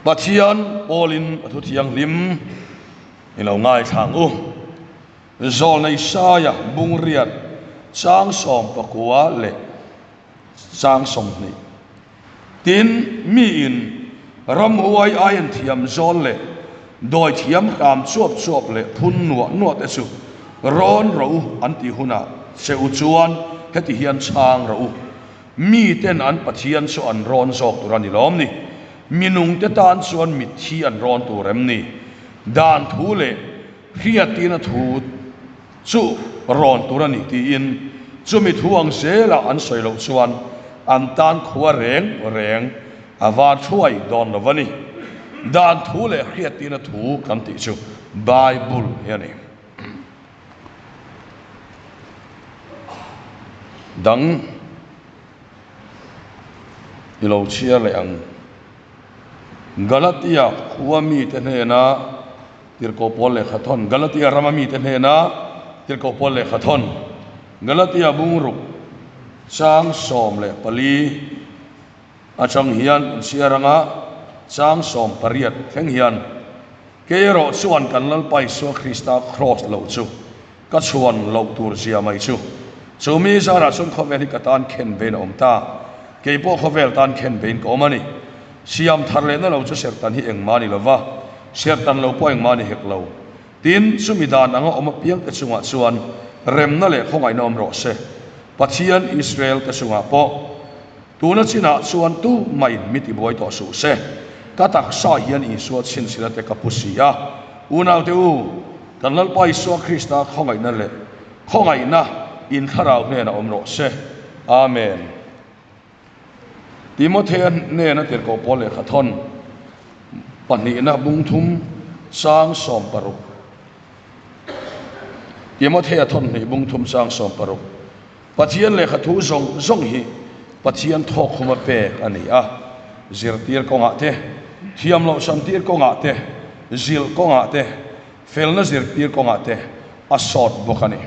Pathian pawlin a thu thianghlim i lo ngaithla ang u. Zawlnei Saia bungriat chang 19 leh chang 20. Tin, miin ramhuai aiin thiam zawl leh dawi thiam hram chuap chuap leh phun nuah nuah te chu rawn rawh u an tih hunah che u chuan heti hian chhang rawh u. Miten an Pathian chu an rawn zawk tur a ni lawm ni? Minungte tan chuan mitthi an rawn tur em ni? Dan thu leh hriattirna thu chu rawn tur a ni tiin chumi thu ang zelah an sawi loh chuan an tan khua reng reng a van thuai dawn lo a ni. Dan thu leh hriattirna thu kan tih chu Bible hi a ni. Dang i lo chhiar leh ang. Galatia khua mite hnena Tirhkoh Paul lehkha thawn, Galatia rama mite hnena Tirhkoh Paul lehkha thawn, Galatia bungruk chang 14 atang hian an chhiar anga chang 18 thleng hian, Kei erawh chuan kan Lalpa Isua Krista kraws loh chu ka chhuan loh tur zia mai chu. Chu mi zarah chuan khawvel hi ka tan khen vein a awm ta. Kei pawh khawvel tan khen vein ka awm a ni. Siam thar lehna lo chu serhtan hi engmah a ni lo va, serhtan lo pawh engmah a ni hek lo. Tin, chumi dan anga awm apiangte chungah chuan remna leh khawngaihna awm rawh se. Pathian Israel te chungah pawh. Tuna chinah chuan tu mahin mi tibuai tawh suh se. Ka taksa hian Isua chhinchhina te ka pu si a. Unaute u, kan Lalpa Isua Krista khawngaihna leh khawngaihna in thlarau hnenah awm rawh se. Amen. Timothea hnena tirhkoh pawl lehkha thawn pahnihna bung thum sang 60. Timothea thawn hnih bung thum sang 60. Pathian lehkha thu zawng zawng hi Pathian thawk khuma pek a ni a, zirtir kawngah te, thiam loh santir kawngah te, zilh kawngah te, felna zirtir kawngah te a sawt bawk a ni.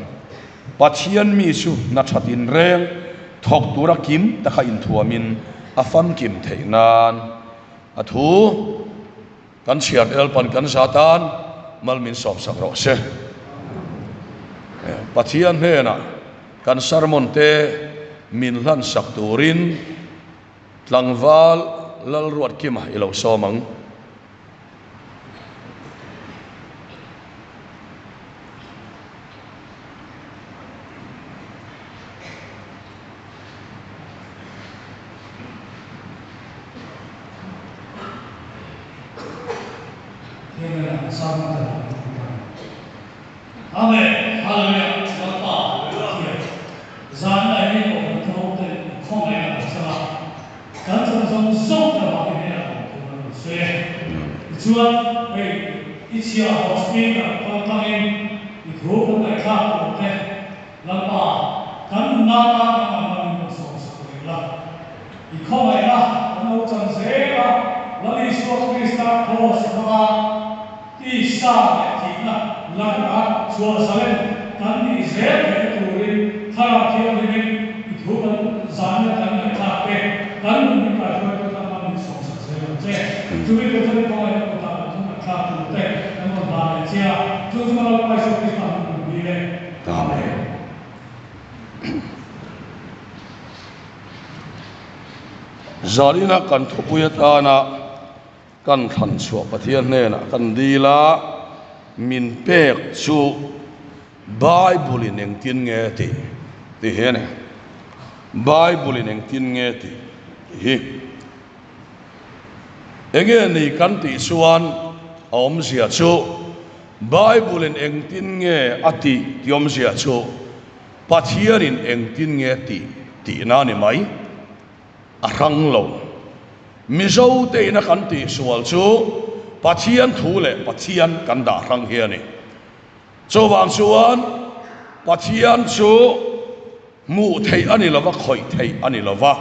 Pathian mi chu hna that inreng thawk tura kim taka inthuamin a famkim theih nan a thu Kan chhiar te Lalpan kan za tan mal min sawmsak rawh se. Pathian hnenah kan sermon te min hlansak turin tlangval Lalruatkima i lo sawm ang. Amen Hallelujah Lalpa Pathian zan lai hi pawh kan tho te khawngaih a lo chang a kan chan zawng zawng te vang hi a awm tur a lo sawi e tichuan hei i chhia haw speaker kal tangin i thu kan ngaihthlak tur te Lalpa, kan nunna tan kan ngamna min rawn sawmsak reng la. I khawngaihna kan lo chan zel a, Lal Isua Krista kraws hmanga tisa leh thihna laka chhuah zalen kan nih zel theihna turin Thlarau Thianghlimin i thu kan zanna kan ngaihthlak te, kan nun min kaihruaitu tan hma min sawmsak zel ang che. Chumi tur chuan i khawngaihna kutah kan thu ngaihthlak tur te kan rawn hlan leh che a, chu chu Lalpa Isua Krista min rawn dil e. Amen. Zalina kan thupui atana kan thlan chhuah Pathian hnenah kan dil a, min pek chu Bible in engtin nge tih tih hi a ni. Bible in engtin nge tih tih hi. Enge ni kan tih chuan a awmzia chu Bible in engtin nge a tih tih awmzia chu Pathian in engtin nge tih tihna a ni mai. A hrang lo. Mizo te ina kan tih sual chu Pathian thu leh Pathian kan dah hrang hi a ni. Chuvang chuan Pathian chu hmuh theih a ni lova, khawih theih a ni lova,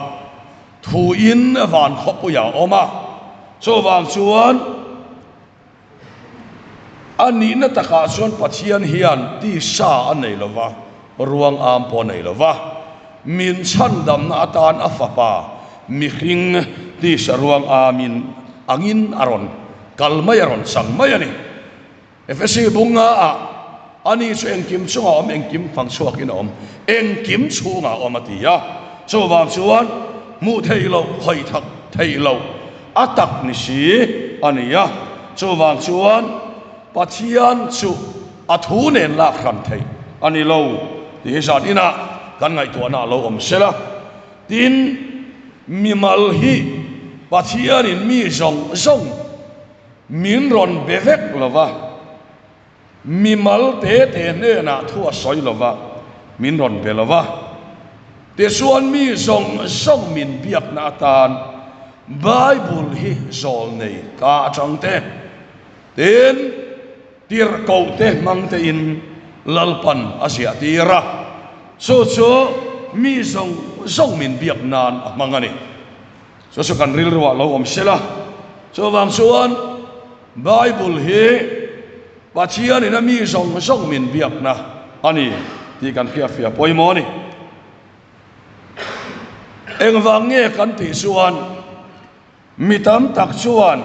thuin van khawpuiah a awm a. Chuvang chuan a nihna takah chuan Pathian hian tisa a nei lova, ruang am pawh a nei lova, min chhandamna atan a fapa mihring tisa ruang amin. angin a rawn kal mai, a rawn chang mai a ni. Efesi bunga ah ani chu engkim chungah a awm, engkim fang chhuakin a awm, engkim chhungah a awm a ti a. Chuvang chuan hmuh theih loh, khawih thak theih loh a tak ni si a ni a. Chuvang chuan Pathian chu a thu nen lak hran theih a ni lo tih hi zan inah kan ngaihtuahna a lo awm sela. Tin, mimal hi Pathianin mi zawng zawng Min rawn be vek lo va, mimal te te hnenah thu a sawi lo va, min rawn be lo va. Tichuan mi zawng zawng min biakna atan Bible hi zawl nei ka atang te, tin tirhkoh te hmang tein Lalpan a ziah tir a, chu chu mi zawng zawng min biak nan a hmang a ni. Chu chu kan rilruah lo awm sela. Chuvang chuan Bible hi Pathianin a mi zawng zawng min biakna a ni tih kan hriatfiah pawimawh a ni. Engvang nge kan tih chuan mi tam tak chuan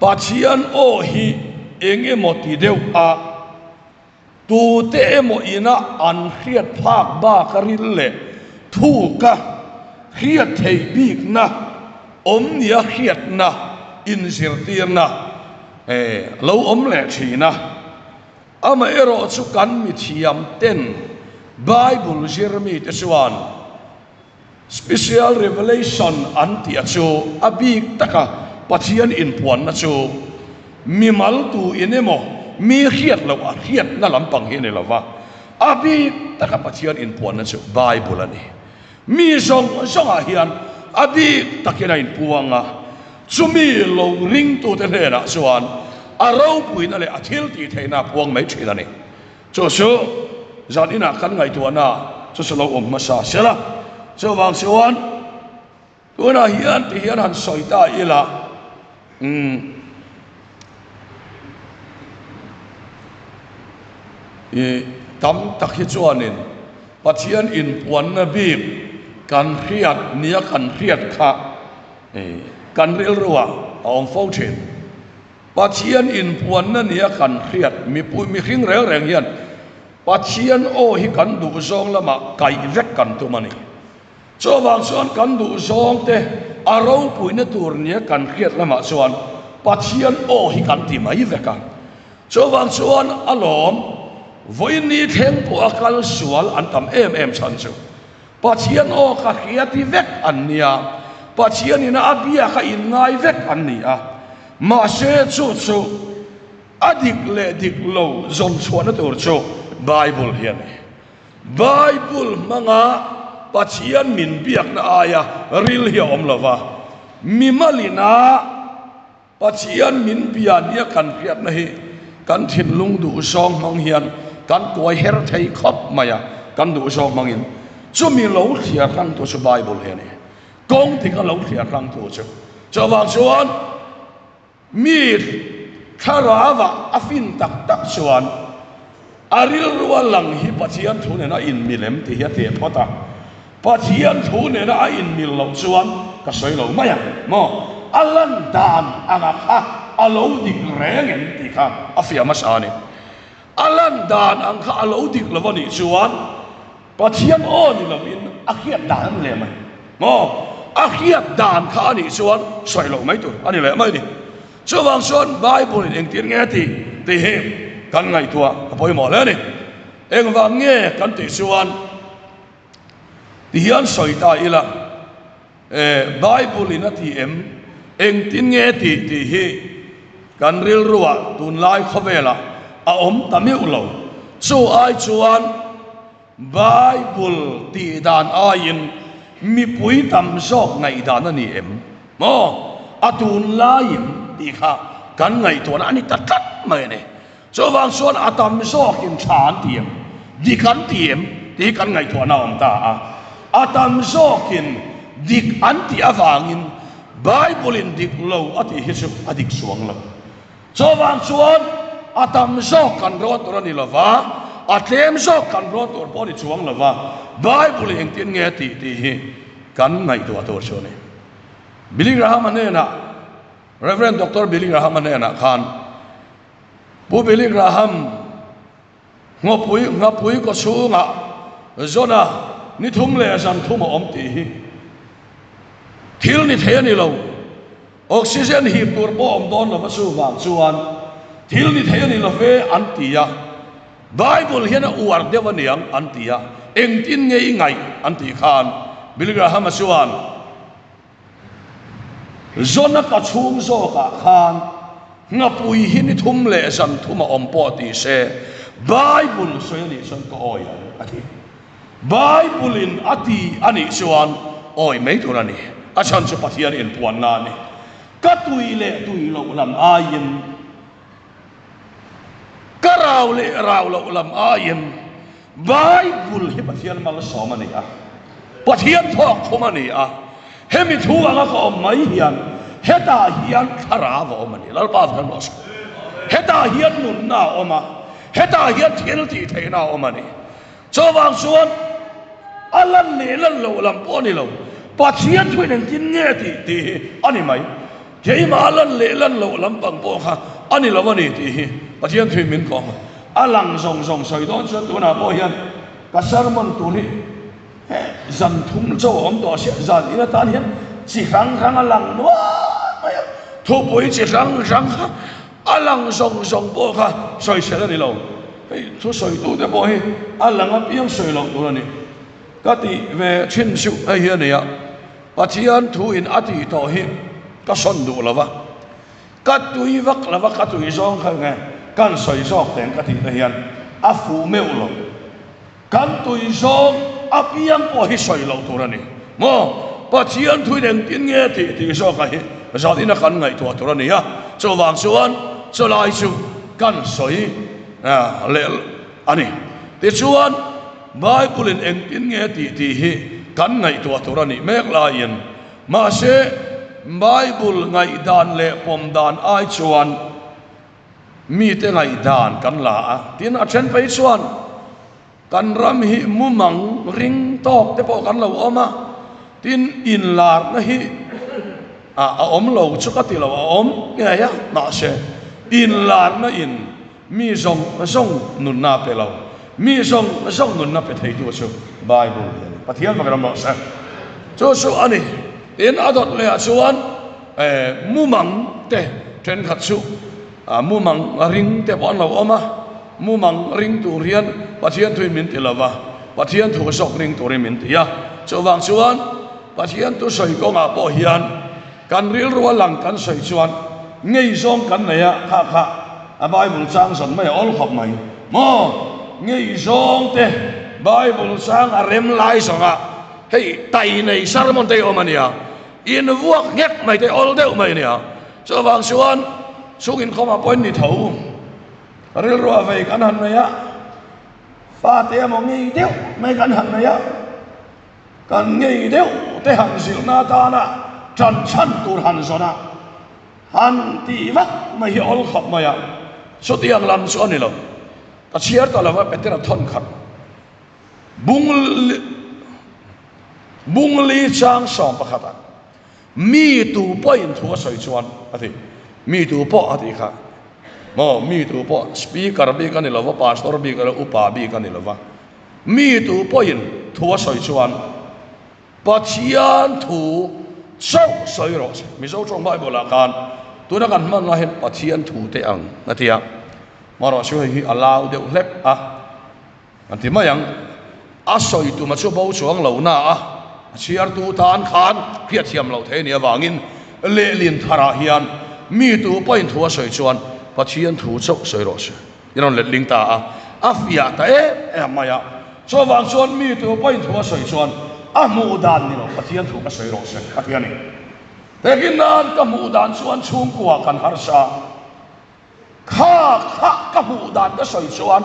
Pathian aw hi eng emaw ti deuh a, Tute emaw ina an hriat phak bak a ril leh thuka hriat theih bikna, awmnia hriatna, inzirtirna lo awm leh thin a. Amaherawh chu kan mithiam ten Bible zirmite chuan Special Revelation an tih a chu a bik taka Pathian inpuanna chu mimal tu in emaw mi hriat loh a hriatna lampang hi a ni lo va, a bik taka Pathian inpuanna chu Bible a ni. Mi zawng zawngah hian a bik takin a inpuang a, chumi lo ringtute hnenah chuan a ropuina leh a thiltihtheihna a puang mai thin a ni. Chu chu zan inah kan ngaihtuahna chu chu lo awm hmasa sela. Chuvang chuan tunah hian ti hian han sawi ta ila, umm i tam tak hi chuanin Pathian inpuanna bik kan hriat nia kan hriat kha kan rilruah a awm fo thin. Pathian inpuanna nia kan hriat mipui mihring reng reng hian Pathian aw hi kan duh zawng lamah kaih vek kan tum a ni. Chuvang chuan kan duh zawng te a ropuina tur nia kan hriat lamah chuan Pathian aw hi kan ti mai vek a. Chuvang chuan a lawm vawiin thleng pawh a kal sual an tam em em chhan chu Pathian aw ka hria ti vek an nia, Pathian ina a biak a inngai vek an ni a. Mahse chu chu a dik leh dik lo zawn chhuahna tur chu Bible hi a ni. Bible hmanga Pathian min biakna aia ril hi a awm lo va, mimalina Pathian min bia nia kan hriatna hi kan thinlung duhzawng hmang hian kan kuai her thei khawp mai a, kan duhzawng hmangin. Chumi lo thliar hrangtu chu Bible hi a ni. Kawng dik a lo thliar hrangtu chu. Chuvang chuan mi thlarauah a fin tak tak chuan a rilrua lang hi Pathian thu nena inmilem tih hi a teh phawt a. Pathian thu nena a inmil loh chuan ka sawi lo mai ang maw? A lan dan anga kha a lo dik reng em tih kha a fiah hmasa a ni. A lan dan ang kha a lo dik lo a nih chuan Pathian aw ni loin a hriat dan a ni leh mai maw? A hriat dan kha a nih chuan sawi loh mai tur a ni leh mai a ni. Chuvang chuan Bible in engtir nge tih tih hi kan ngaihtuah a pawimawh hle a ni. Engvang nge kan tih chuan Tihian sawi ta ila, e, Bible in a ti em? Engtin nge tih tih hi kan rilruah tunlai khawvelah a awm ta meuh lo. Chu ai chuan Bible tih dan aiin mipui tam zawk ngaihdan a ni em? Maw? A tunlaiin tih kha kan ngaihtuahna a ni ta tlat mai a ni. Chuvang chuan a tam zawkin tha an ti em, dik an ti em tih hi kan ngaihtuahna a awm ta a. A tam zawkin dik an tih avangin Bible-in dik lo a tih hi chu a dik chuang lo. Chuvang chuan a tam zawk kan rawn tur a ni lo va, a tlem zawk kan rawn tur pawh a ni chuang lo va, Bible-in engtin nge a tih tih hi kan ngaihtuah tur chu a ni. Billy Graham-a hnenah. Rev. Doctor Billy Graham-a hnenah khan, Pu Billy Graham, Nghawpui nghapui kaw chhungah Jona ni thum leh zan thum a awm tih hi thil ni thei a ni lo. Oxygen hip tur pawh awm dawn lova chuvang chuan thil ni thei a ni lo ve an ti a. Bible hian a uar deuh a niang an ti a. Engtin nge i ngaih an tih khan Billy Graham-a chuan, Jona ka chhung zawkah khan nghapui hi ni thum leh zan thum a awm pawh ti se, Bible sawi a nih chuan ka awi ang a ti. Bible in a ti a nih chuan awi mai tur a ni. A chhan chu Pathian inpuanna a ni. Ka tui leh tui loh lam aiin, ka rau leh rau loh lam aiin Bible hi Pathian malsawm a ni a, Pathian thawk khum a ni a, hemi thu anga ka awm mai hian hetah hian thlarau a awm a ni. Lalpa vek rawh se. Hetah hian nunna a awm a, hetah hian thil tih theihna a awm a ni. Chuvang chuan a lan leh lan loh lam pawh a ni lo, Pathian thuin engtin nge tih tih hi a ni mai. Keimah a lan leh lan loh lampang pawh kha a ni lo a ni tih hi Pathian thuin min kawm a. A lang zawng zawng sawi dawn chuan tunah pawh hian ka sermon tur hi he zan thum chaw a awm tawh sia, zan in atan hian chi hrang hrang a lang nual mai a, thupui chi hrang hrang kha a lang zawng zawng pawh kha sawisel a ni lo. Hei thusawitu te pawh hi a lang apiang sawi loh tur a ni. Ka tih ve thin chu hei hi a ni a. Pathian thu in a tih tawh hi ka sawn duh lo va, ka tui vak lo va, ka tui zawng kha nge kan sawi zawk teng ka tih te hian a fuh meuh lo. Kan tui zawng apiang pawh hi sawi loh tur a ni maw? Pathian thu in engtin nge tih tih zawk a hi zan ina kan ngaihtuah tur a ni a, chuvang chuan chulai chu kan sawi leh a ni. Tichuan. Bible in engtin nge tih tih hi kan ngaihtuah tur a nih mek laiin, mahse Bible ngaihdan leh pawm dan ai chuan mite ngaihdan kan la a, tin a then phei chuan kan ram hi mumang ring tawk te pawh kan lo awm a, tin inlarna hi a awm lo chu ka ti lo, a awm ngei a, mahse inlarna in Mi zawng zawng nunna a pe lo. Mi zawng zawng nunna pe theitu chu Bible hi a ni. Pathian bak ram rawh se. Chu chu a ni. Tin, a dawt lehah chuan mumang te thenkhat chu mumang ring te pawh an lo awm a. Mumang ring tur hian Pathian thuin min ti lo va, Pathian thu zawk ring turin min ti a. Chuvang chuan Pathian thusawi kawngah pawh hian Kan rilru a lang kan sawi chuan ngei zawng kan nei a, kha kha a Bible chang zawn mai a awl khawp mai maw? Ngei zawng te Bible chang a rem lai zawng a, hei tai nei sermon te hi awm a nia, in vuak nghek mai te awl deuh mai a nia. Chuvang chuan chhung inkhawmah pawhin ni tho rilru a vei kan han nei a, fate emaw ngei deuh mai kan han nei a, Kan ngei deuh te han zirna atana ṭan chhan tur han zawn a, han tih vak mai hi awl khawp mai a, chutiang lam chu a ni lo. Ka chhiar ta lo a, Petera thawn khat bung bungli chang sawm pakhat ah mi tu pawhin thu a sawi chuan a ti, mi tu pawh a tih kha maw, mi tu pawh speaker bik a ni lo va, pastor bik a ni lo, upa bik a ni lo va. Mi tu pawhin thu a sawi chuan Pathian thu chauh sawi rawh se. Mizo tawng Bible ah khan tuna kan hman lai hian Pathian thu te ang a ti a, marawh chu hei hi a lau deuh hlek a, an ti mai ang. A sawi tuma chu bo chuang lo na a, a chhiartu tan khan hriatthiam loh thei a nih avangin lehlin tharah hian mi tu pawhin thu a sawi chuan Pathian thu chauh sawi rawh se. I rawn let ling ta a, a fiah ta em em mai a. Chuvang chuan mi tu pawhin thu a sawi chuan a hmuh dan ni lo, Pathian thu ka sawi rawh se a ti a ni. Hekin nan ka hmuh dan chuan chhungkua kan harsa. Kha kha ka hmuh dan ka sawi chuan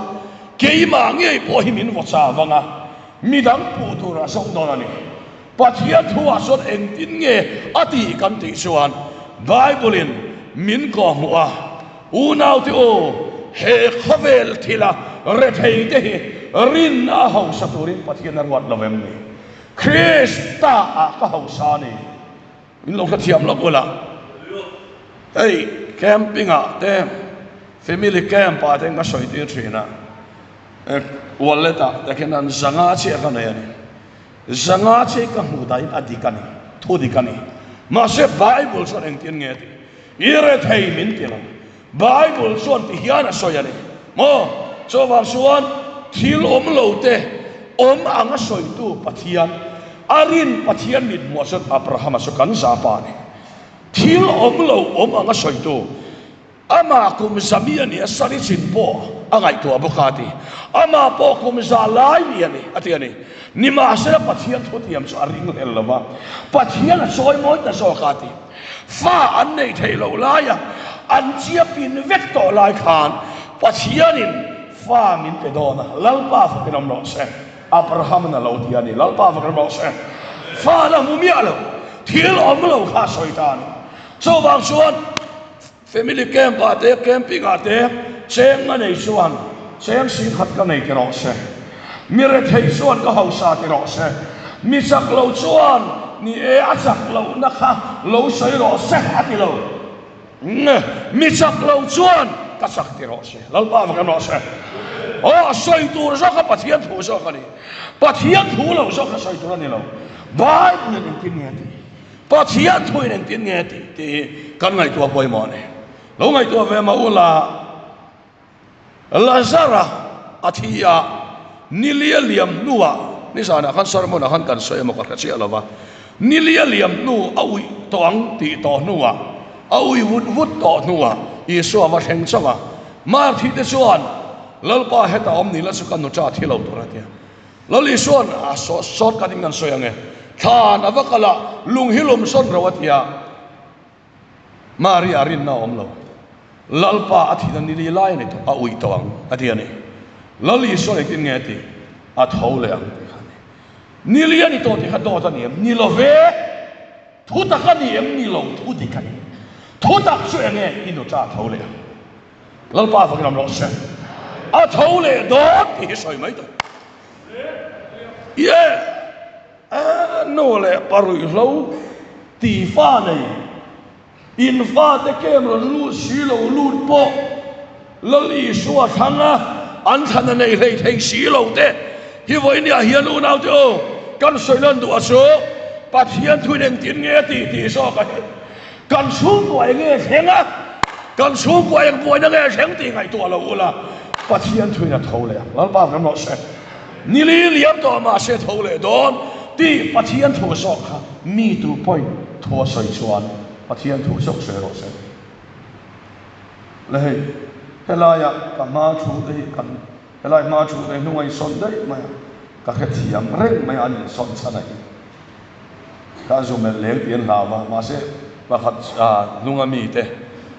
keimah ngei pawh hi min vaw cha vang a, midang puh tur a zawng dawn a ni. Pathian thu ah chuan engtin nge a tih kan tih chuan Bible in min kawhhmuh a, Unaute aw, he khawvel thila retheite hi rinna a hausa turin Pathian a ruat lo em ni? Krista ah ka hausa a ni. In lo hrethiam lo ula. Hei camping ah te family camp ah te ka sawi tir thin a, wallet ah te khian an zanga chiah ka nei a ni. Zanga chiah hi ka hmuh dahin a dik a ni, thu dik a ni. Mahse Bible chuan engtin nge tih? I rethei min ti lo. Bible chuan ti hian a sawi a ni maw? Chuvang chuan thil awm lo te awm anga sawitu Pathian, a rin Pathian mithmuah chuan Abrahama chu kan zapa a ni. Thil awm lo awm anga sawitu, amah kum zami a ni a, sari chin pawh a ngaihtuah bawk a ti. Amah pawh kum za lai mi a ni a ti a ni. Nimahsela Pathian thutiam chu a ringhlel lo va, Pathian a chawimawi ta zawk a ti. Fa an neih theih loh laia an chiapin vek tawh lai khan Pathianin fa min pe dawn a, Lalpa fakin awm rawh se. Abraham-an a lo ti a ni, Lalpa fakin awm rawh se. Fa la hmu miah lo, thil awm lo kha a sawi ta a ni. Chuvang chuan family camp-ah te, camping-ah te cheng a nei chuan cheng singkhat ka nei ti rawh se. Mi rethei chuan ka hausa ti rawh se. Mi chak lo chuan ni e a chak lohna kha lo sawi rawh se a ti lo. Mi chak lo chuan ka chak ti rawh se. Lalpa va kan rawh se. Aw a sawi tur zawk a Pathian thu zawk a ni. Pathian thu lo zawk a sawi tur a ni lo. Bible in engtin nge a tih? Pathian thu in engtin nge a tih tih hi kan ngaihtuah pawimawh a ni. Lo ngaihtuah ve mah ula. Lazara a thi a, nilia liam hnuah, nizanah khan sermon ah khan kan sawi emaw ka hre chiah lova, nilia liam hnu a uih tawh ang tih tawh hnuah, a uih vut vut tawh hnuah Isua va thleng chauh a, Marthi te chuan, Lalpa hetah awm ni la chu ka nuṭa thi lo tur a ti a. Lal Isua'n a sawt ka ding kan sawi ang e, thlan a va kal a, lung hi lum sawn ro a ti a. Maria rinna a awm lo. Lalpa a thihna ni li lai a ni tawh, a uih tawh ang a ti a ni. Lal Isua engtin nge a tih? A tho leh ang tih kha a ni. Ni li a ni tawh tih kha dawt a ni em? Ni lo ve! Thu tak a ni em? Ni lo, thu dik a ni. Thu tak chu eng nge? I nuṭa a tho leh ang. Lalpa fakin awm rawh se. A tho leh dawt tih hi sawi mai tawh. Ye! A nu leh pa ruihhlo ti fa nei in fate kem rawn lut si lo lut pawh Lal Isua thlang a, an thlan a nei hlei thei si lo te hi vawinia hian unaute aw kan sawi lan duh a chu Pathian thuin engtin nge tih tih zawk a hi kan chhungkua eng nge thleng a, kan chhungkua eng buaina nge thleng tih ngaihtuah lo ula Pathian thuin a tho leh ang Lalpa kan rawh se. Ni li liam tawh mahse tho leh dawn tih Pathian thu zawk kha mi tu pawhin thu a sawi chuan Pathian thu zawk sawi rawh se. Le hei, helaiah ka hma thu te hi kan helai hma thu te hi hnung a insawn daih mai a, ka hrethiam reng mai a an insawn chhan a hi. Ka zu melh leng tih an hlau va, mahse pakhat hnunga mi te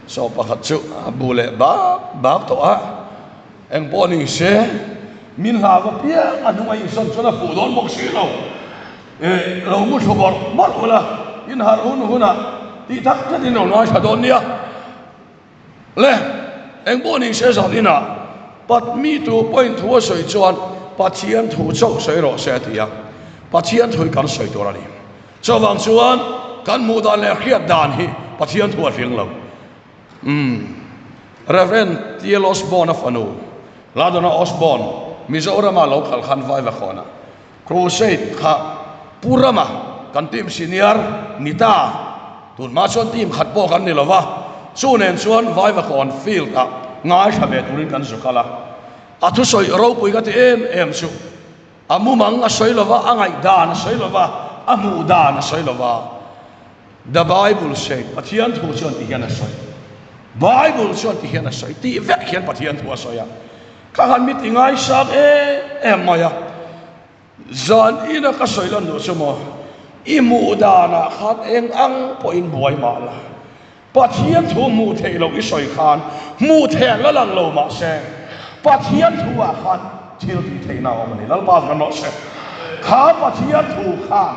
saw pakhat chu a bu leh bak bak tawh a. Eng pawh ni se, min hlau apiang a hnung a insawn chuan a fuh dawn bawk si lo. Eh, lo mu thlu bawrh bawrh ula, in harh hun hunah tih tak takin lo ngaithla dawn nia. Le, eng pawh ni se zan inah Pat mi tu pawhin thu a sawi chuan Pathian thu chauh sawi rawh se a ti a, Pathian thu hi kan sawi tur a ni. Chuvang chuan kan hmuh dan leh hriat dan hi Pathian thu a hring lo. Umm. Rev. TL Osborne a fanu, Ladona Osborne, Mizorama lo kal khan Vaivakhawnah Crusade kha Pu Rama kan team senior ni ta, tun hma chuan team khat pawh kan ni lo va, chu nen chuan Vaivakawn field ah ngaithla ve turin kan zu kal a. A thusawi ropui ka ti em em chu a mumang a sawi lo va, a ngaihdan a sawi lo va, a hmuh dan a sawi lo va. The Bible said, Pathian thu chuan ti hian a sawi. Bible chuan ti hian a sawi tih vek hian Pathian thu a sawi a. Ka han mi ti ngaisang em em mai a. Zan ina ka sawi lan duh chu maw, i hmuh danah khan eng ang pawhin buai mah la. Pathian thu hmuh theih loh i sawi khan hmuh theih an la lang lo mah se, Pathian thu ah khan thil tih theihna a awm a ni. Lalpa kan rawh se. Kha Pathian thu khan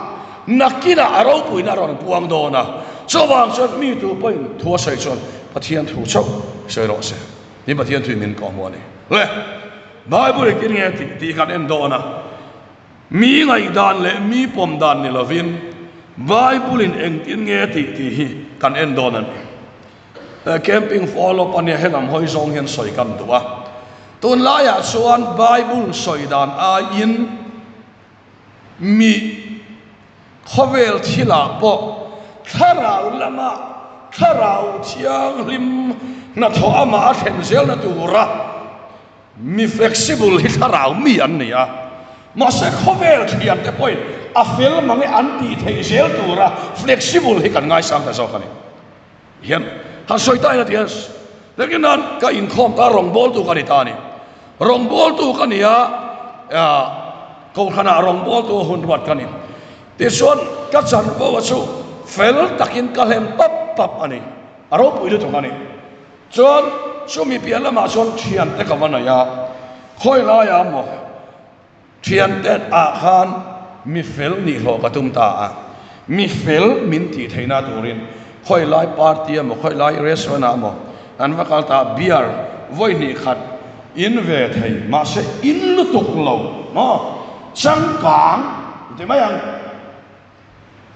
nakinah a ropuina a rawn puang dawn a, chuvang chuan mi tu pawhin thu a sawi chuan Pathian thu chauh sawi rawh se. Tin Pathian thuin min kawhhmuh a ni. Le, Bible engtin nge tih tih kan en dawn a. Mi ngaihdan leh mi pawm dan ni lovin Bible-in engtin nge tih tih hi kan en dawn a ni. Camping follow up ania helam hawi zawng hian sawi kan duh a. Tunlaiah chuan Bible sawi dan aiin mi khawvel thilah pawh thlarau lama thlarau thianghlim hnathawh amah a thlen zelna tura Mi flexible hi thlarau mi an ni a, mahse khawvel thiante pawhin a fel mange an tih theih zel tura flexible hi kan ngaisang ta zawk a ni. Hian han sawi ta ila ti a, Lekin nan ka inkhawm ta rawngbawltu ka ni ta a ni. Rawngbawltu ka ni a, Kohhranah rawngbawltu hun ruat ka ni. Tichuan ka chanvo a chu fel takin ka hlem pap pap a ni. A ropui lutuk a ni. Chuan chumi piah lamah chuan thiante ka va nei a, khawi laiah maw thiante ah khan mi fel nih hlawh ka tum ta a, mi fel min tih theihna turin khawi lai party emaw khawi lai restaurant ah emaw kan va kal ta a, beer vawi hnih khat in ve thei mahse in lutuk lo maw changkang ti mai ang.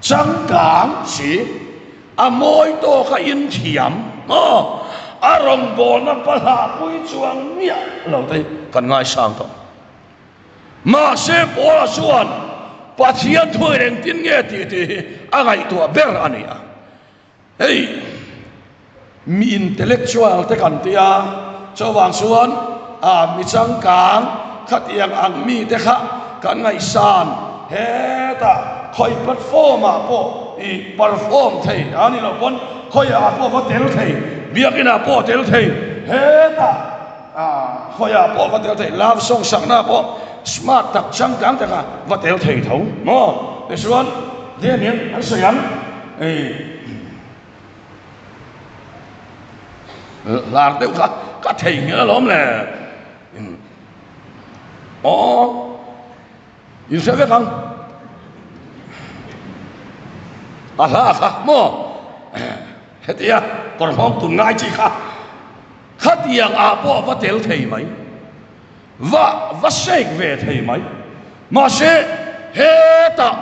Changkang si, a mawi tawk a inthiam maw? A rawngbawlna pahlah pui chuang miah lo te kan ngaisang tawh. Mahse Paula chuan Pathian thuai engtin nge tih tih hi a ngaihtuah ber a ni a. Hei mi intellectual te kan tia, chuvang chuan a mi changkang khatiang ang mi te kha kan ngaihsan hetah khawi platform ah pawh i perform thei a ni loh pawn khawi ah pawh va tel thei, biakin ah pawh tel thei hetah khawi ah pawh va tel thei, love song sakna pawh smart tak changkang taka va tel thei tho maw tichuan hianin an sawi ang. Ei lar deuh kha ka thei nghilh alawm le aw in hre vek ang a hla kha maw hetia kawr nghawng tun ngai chi kha khatiang ah pawh va tel thei mai Va va shake ve thei mai. Mahse, hetah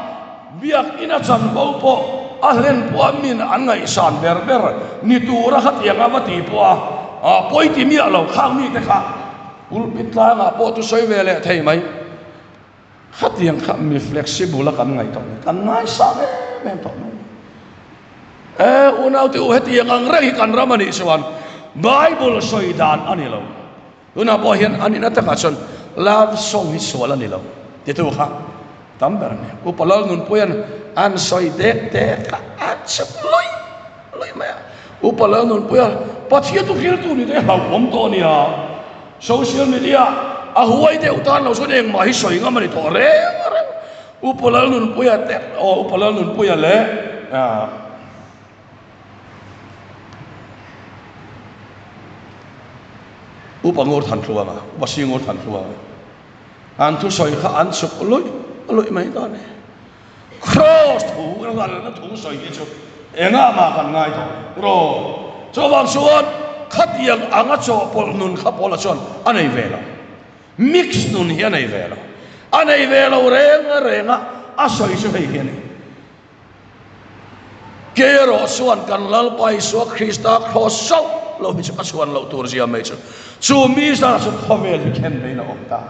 biakina chanvo pawh a hlen pawh a min an ngaihsan ber ber ni tura khatiang a va ti pawh a, a pawi ti miah lo khang mite kha pulpit tlangah pawh chu sawi ve leh thei mai. Khatiang kha mi flexible a kan ngaih tawh mai, kan ngaisang em em tawh mai. E unaute u hetiang ang reng hi kan ram a nih chuan Bible sawi dan a ni lo. Tunah pawh hian a nihna takah chuan love song hi sual a ni lo titu kha tam ber a ni. Upa Lalnunpuia'n an sawi dek dek a, a chep luih luih mai a. Upa Lalnunpuia Pathian chu hriltu ni te hlauhawm tawh a nia. Social media a huai deuh tan lo chuan engmah hi sawi ngam a ni tawh reng reng. Upa Lalnunpuia te aw Upa Lalnunpuia leh Upa Ngur Thantluanga, Upa Si Ngur Thantluanga an thusawi kha an chuk luih luih mai ta a ni. Kraws thu lalna thu sawi hi chu engah mah kan ngai tawh lo. Chuvang chuan khatiang anga chawhpawlh nun kha Paula chuan a nei ve lo. Mix nun hi a nei ve lo. A nei ve lo reng reng a, a sawi chu hei hi a ni. Kei erawh chuan kan Lalpa Isua Krista kraws chauh lo hi chu ka chhuan loh tur zia mai chu. Chu mi zar chu khawvel hi khen vein a awm ta.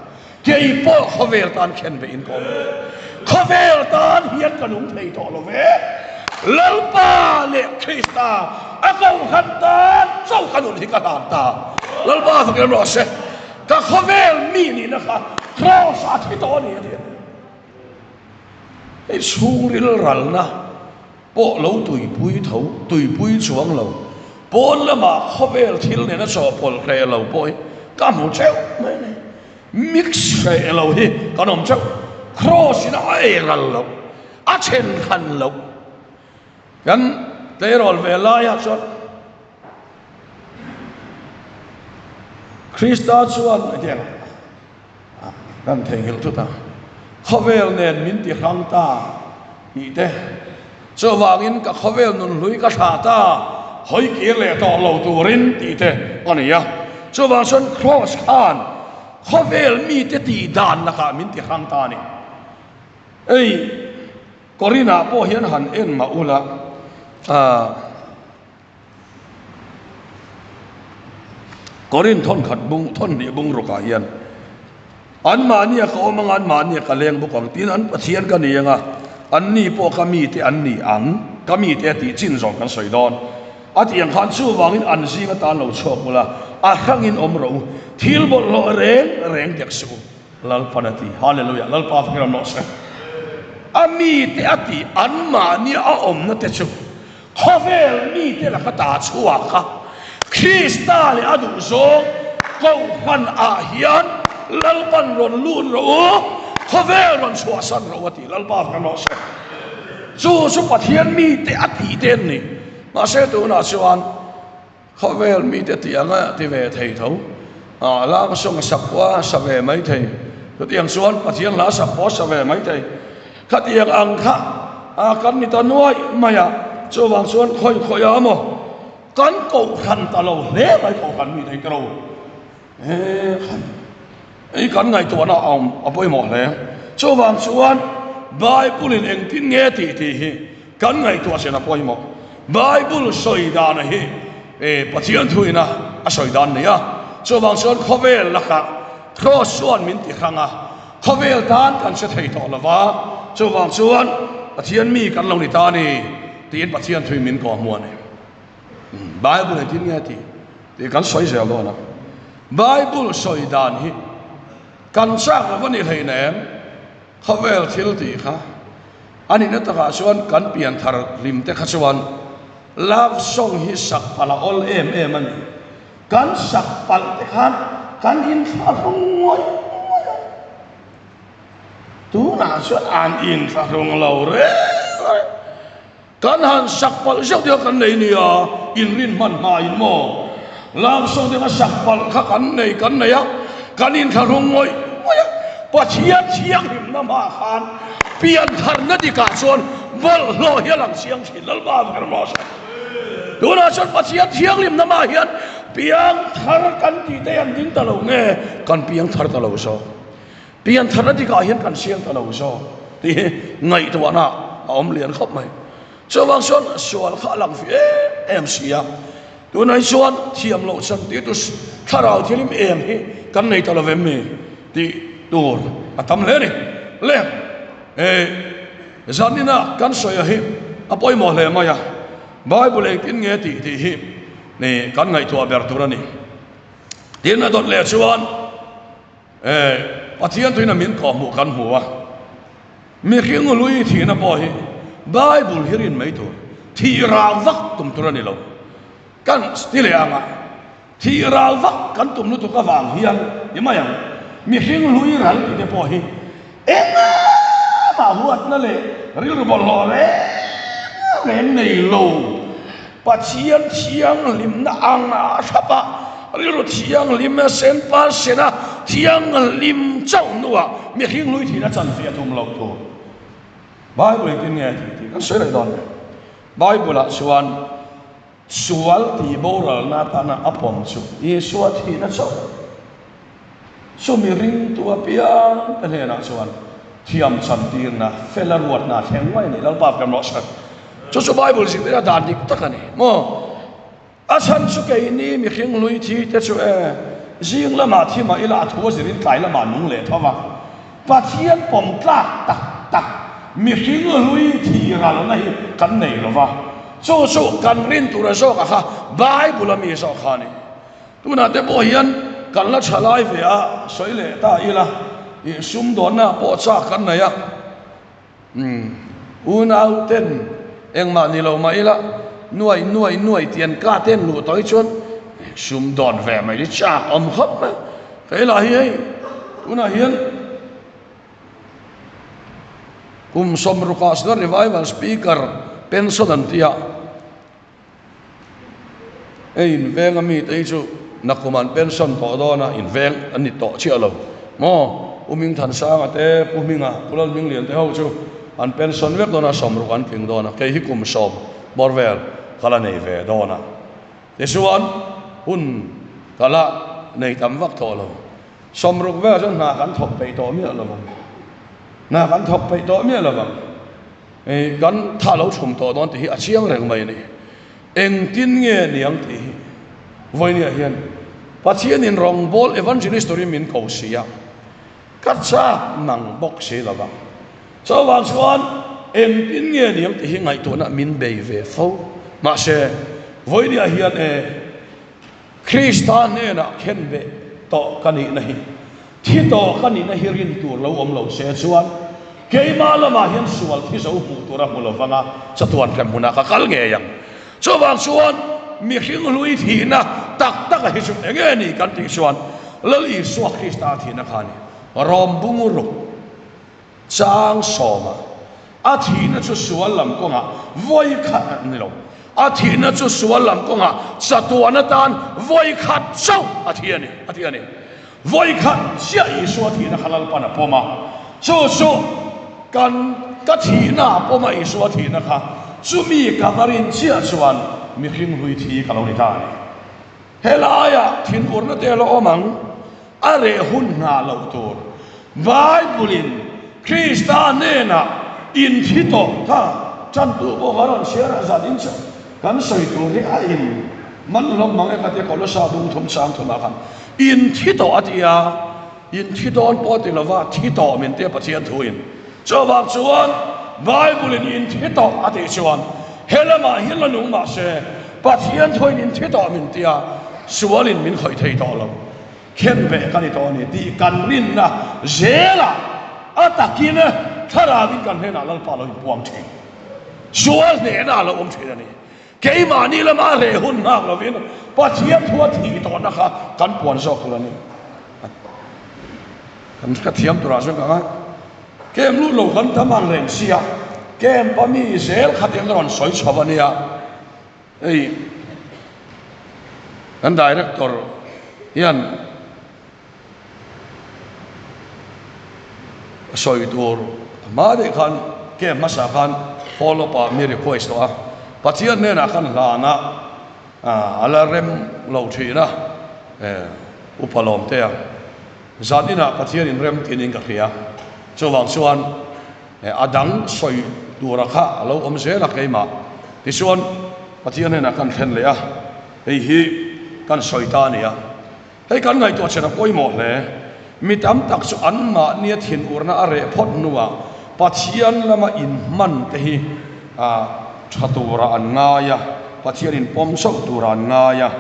Kei pawh khawvel tan khen vein ka awm ve. Khawvel tan hian ka nung thei tawh lo ve. Lalpa leh Krista a kohhran tan chauh ka nun hi ka hlan ta. Lalpa fakin rawh se. Ka khawvel mi nihna kha kraws ah a thi tawh a ni a ti a ni. Hei chhungril ralna pawh lo tuipui tho, tuipui chuang lo, pawn lamah khawvel thil nena chawhpawlh hreh lo pawh hi ka hmu teuh mai a ni. Mix hreh lo hi kan awm teuh. Cross in a ei ral loh, a then hran loh. Kan tleirawl ve laiah chuan Krista chuan hetiang Kan theihnghilh thut a, khawvel nen min ti hrang ta tih te, chuvangin ka khawvel nun hlui ka thlah ta, hawi kir leh tawh lo turin tih te a ni a. Chuvang chuan Kraws khan khawvel mite tih dan lakah min ti hrang ta a ni. Hei Korinah pawh hian han en mah ula, ah. Korin thawn khat bung thawn hnih bung rukah hian anmahnia ka awm anga anmahnia ka leng bawk ang tiin an Pathian ka ni anga anni pawh ka mite an ni ang ka mite a tih chin zawng kan sawi dawn a tih ang khan chuvangin an zing atan lo chhuak ula a hrangin awm rawh u thil bawlhhlawh reng reng dek suh u Lalpan a ti Hallelujah Lalpa fak ram rawh se a mite a tih anmahnia a awmna te chu Khawvel mite laka ta chhuak a, Krista leh a duhzawng Kohhran ah hian Lalpan rawn lut rawh u, khawvel rawn chhuahsan rawh u a ti. Lalpa kan rawh se. Chu chu Pathian mite a tih te an ni. Mahse tunah chuan khawvel mite tih anga ti ve thei tho. Ah, lak sawng a sak pawh a sa ve mai thei. Chutiang chuan Pathian hla sak pawh a sa ve mai thei. Khatiang ang kha a kan ni ta nuai mai a, chuvang chuan khawi khawi a maw kan kohhran ta lo hle mai kohhran mi thei kero he khan ei kan ngaihtuahna a awm a pawimawh hle. Chuvang chuan Bible in engtin nge tih tih hi kan ngaihtuah chen a pawimawh. Bible sawi dan hi e Pathian thuin a a sawi dan ni a, chuvang chuan khawvel lakah Cross chuan min ti hrang a, Khawvel tan kan hre thei tawh lo va, chuvang chuan Pathian mi kan lo ni ta a ni tiin Pathian thuin min kawh hmu a ni. Bible engtin nge tih tih kan sawi zel dawn a. Bible sawi dan hi kan chak lo va ni hleinem, khawvel thil tih kha a nihna takah chuan kan pianthar hlim te kha chuan love song hi sak palh a awl em em a ni. Kan sak palh te khan kan inthlahrung ngawih ngawih a, tunah chuan an inthlahrung lo reng reng. Kan han sak palh zeuh te kha kan nei nia, inrin hman hmain maw? Love song te kha sak palh kha kan nei kan nei a, kan inthlahrung ngawih ngawih a. Pathian thianghlimna hmaah khan piantharna dikah chuan bawlhhlawh hi a lang chiang thin Lalpa ber maw se. Tunah chuan Pathian thianghlimna mah hian piang thar kan tih te an ding ta lo nge kan piang thar ta lo zawk? Pian tharna dikah hian kan siam ta lo zawk tih hi ngaihtuahna a awm lian khawp mai. Chuvang chuan sual kha a lang fih em em si a, tunah hi chuan thiam loh chan tih tu thlarau thianghlim eng hi kan nei ta lo vem mi tih tur a tam hle a ni. Le eh. Zanina kan sawi a hi a pawimawh hle mai a, Bible engtin nge tih tih hi ni kan ngaihtuah ber tur a ni. Tin a dawt leh chuan eh Pathian tuina min kawhhmuh kan hmu a, mihring lui thihna pawh hi Bible hi rin mai tur, thih rau vak tum tur a ni lo. Kan ti leh ang a, thih ral vak kan tum lutuk avang hian i mai ang, mihring hlui ral tih te pawh hi engmah huatna leh rilru bawlhhlawh reng reng nei lo, Pathian thianghlimna ang a thlap a, rilru thianghlim a sen pa sen a thianghlim chauh hnuah mihring hlui thihna chanfiah tum loh tur Bible engtin nge tih tih kan sawi leh dawn ve. Bible-ah chuan Sual tih boralna atana a pawm chu Isua thihna chauh. Chumi ringtu apiang te hnenah chuan thiam chantirna, fela ruatna a thleng mai a ni. Lalpa kan rawh se. Chu chu Bible zirtirna dan dik tak a ni maw? A chhan chu keini mihring hlui thi te chu e, zing lamah thi mah ila a thu a zirin tlai lamah nung leh tho va. Pathian pawm tlak tak tak mihring hlui thi ralna hi kan nei lo va, chu chu kan rin tura zawkah kha Bible a mi zawk kha a ni. Tunah te pawh hian kan la tha lai ve a, sawi leh ta ila, ih sumdawnna pawh chak kan nei a, umm unau ten engmah ni lo mah ila nuai nuai nuai tih an ka ten luh tawh hi chuan sumdawn ve mai hi chak awm khawp mai. Hei lah hi hei tunah hian kum sawmrukah Senior Revival Speaker pension an ti a, hei inveng a mite hi chu nakum an pension tawh dawn a, inveng an ni tawh chiah lo maw? Pu Hmingthansanga te, Pu Hminga, Pu Lalhminglian te ho chu an pension vek dawn a, sawmruk an tling dawn a, kei hi kum sawm bawr vel ka la nei ve dawn a. Tichuan, hun ka la nei tam vak tawh lo. Sawmruk velah chuan hna kan thawk peih tawh miah lo vang. Hna kan thawk peih tawh miah lo vang. Ih, kan tha lo chhum tawh dawn tih hi a chiang reng mai a ni. Engtin nge niang tih hi vawinia hian Pathianin rawngbawl evangelist turin min ko si a, ka chak nang bawk si lo va. Chuvang chuan engtin nge ni ang tih hi ngaihtuahna min bei ve fo. Mahse, vawinia hian e, Krista hnenah khenbeh tawh ka nihna hi, thi tawh ka nihna hi rin tur lo awm lo se chuan keimah lamah hian sual thi zo hmuh tur a hmu lo vang a, chatuan hrem hmunah ka kal ngei ang. Chuvang chuan mihring hlui thihna tak taka hi chu eng nge ni kan tih chuan Lal Isua Krista thihna kha a ni. Rawm bungruk Chang sawma a thihna chu sual lam kawngah vawi khat a ni lo. A thihna chu sual lam kawngah chatuan atan vawi khat chauh a thi a ni, a ti a ni. Vawi khat chiah Isua thihna kha Lalpan a pawm a, chu chu kan ka thihna a pawm a Isua thihna kha chumi ka va rin chiah chuan mihring hlui thi ka lo ni ta a ni. Helaiah thinurna te a la awm ang, a reh hun nghah loh tur. Bible-in Krista hnenah inthi tawh kha tantu pawh kan rawn chhiar a, zan in chu kan sawi tur hi a in man hlawm mang e ka tia Kolosa bung thum chang thumah khan inthi tawh a ti a, inthi dawn pawh a ti lova thi tawh min tia Pathian thuin. Chuvang chuan Bible-in inthi tawh a tih chuan he lamah hian la nung mah se Pathian thuin inthi tawh min tia sualin min khawih thei tawh lo. Khen ve ka ni tawh a ni tih kan rinna zelah a takin thlarauin kan hnenah Lalpa lo inpuang thin. Sual hnehna a lo awm thin a ni. Keimahni lama reh hun nghak lovin Pathian thua thih tawhna kha kan puan zawk tur a ni. Kan ka thiam turah chuan ka ngai. Kem lut lo kan tam ang reng sia, camp a mi zel kha tiang ka rawn sawi chho a nia. Hei kan director hian sawi tur hma daih khan camp hmasa khan follow up ah mi request tawh a, Pathian hnenah khan hlan a a la rem lo thin a, upa lawm te a zan inah Pathian in rem thin in ka hria, chuvang chuan a dang sawi tura kha a lo awm zel a keimah tichuan Pathian hnenah kan thlen leh a, hei hi kan sawi ta a ni a. Hei kan ngaihtuah chhen a pawimawh hle. Mi tam tak chu anmahnia thinurna a reh phawt hnuah Pathian lama inhman te hi tha turah an ngai a, Pathianin pawm zawk turah an ngai a.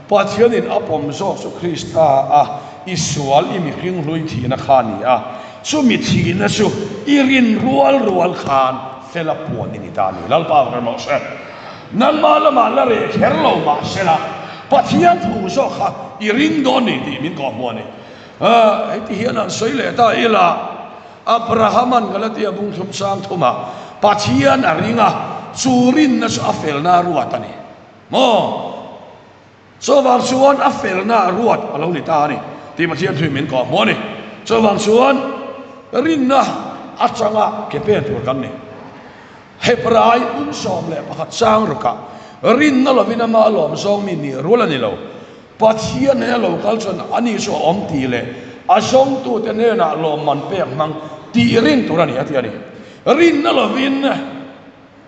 Pathianin a pawm zawk chu Krista a i sual i mihring hlui thihna kha a ni a, chumi thihna chu i rin rual rual khan fel a puan i ni ta a ni. Lalpa vak emaw hre. Nangmah lamah la reh kher lo mah sela, Pathian thu zawk kha i ring dawn ni tih min kawhhmuh a ni. Heti hian an sawi leh ta ila, Abrahama'n Galatia bung thlum sang thumah Pathian a ring a, chu rinna chu a felna a ruat a ni. Maw? Chuvang chuan a felna a ruat a lo ni ta a ni tih Pathian thuin min kawhhmuh a ni. Chuvang chuan rinna atanga ke pen tur kan ni. Hebrai 11 chang rukah rinna lovin ama lawm zawng mi nih rual a ni lo. Pathian hnena lo kal chuan ani chu a awm tih leh a zawngtute hnenah lawmman pek hmang tih rin tur a ni a ti a ni. Rinna lovin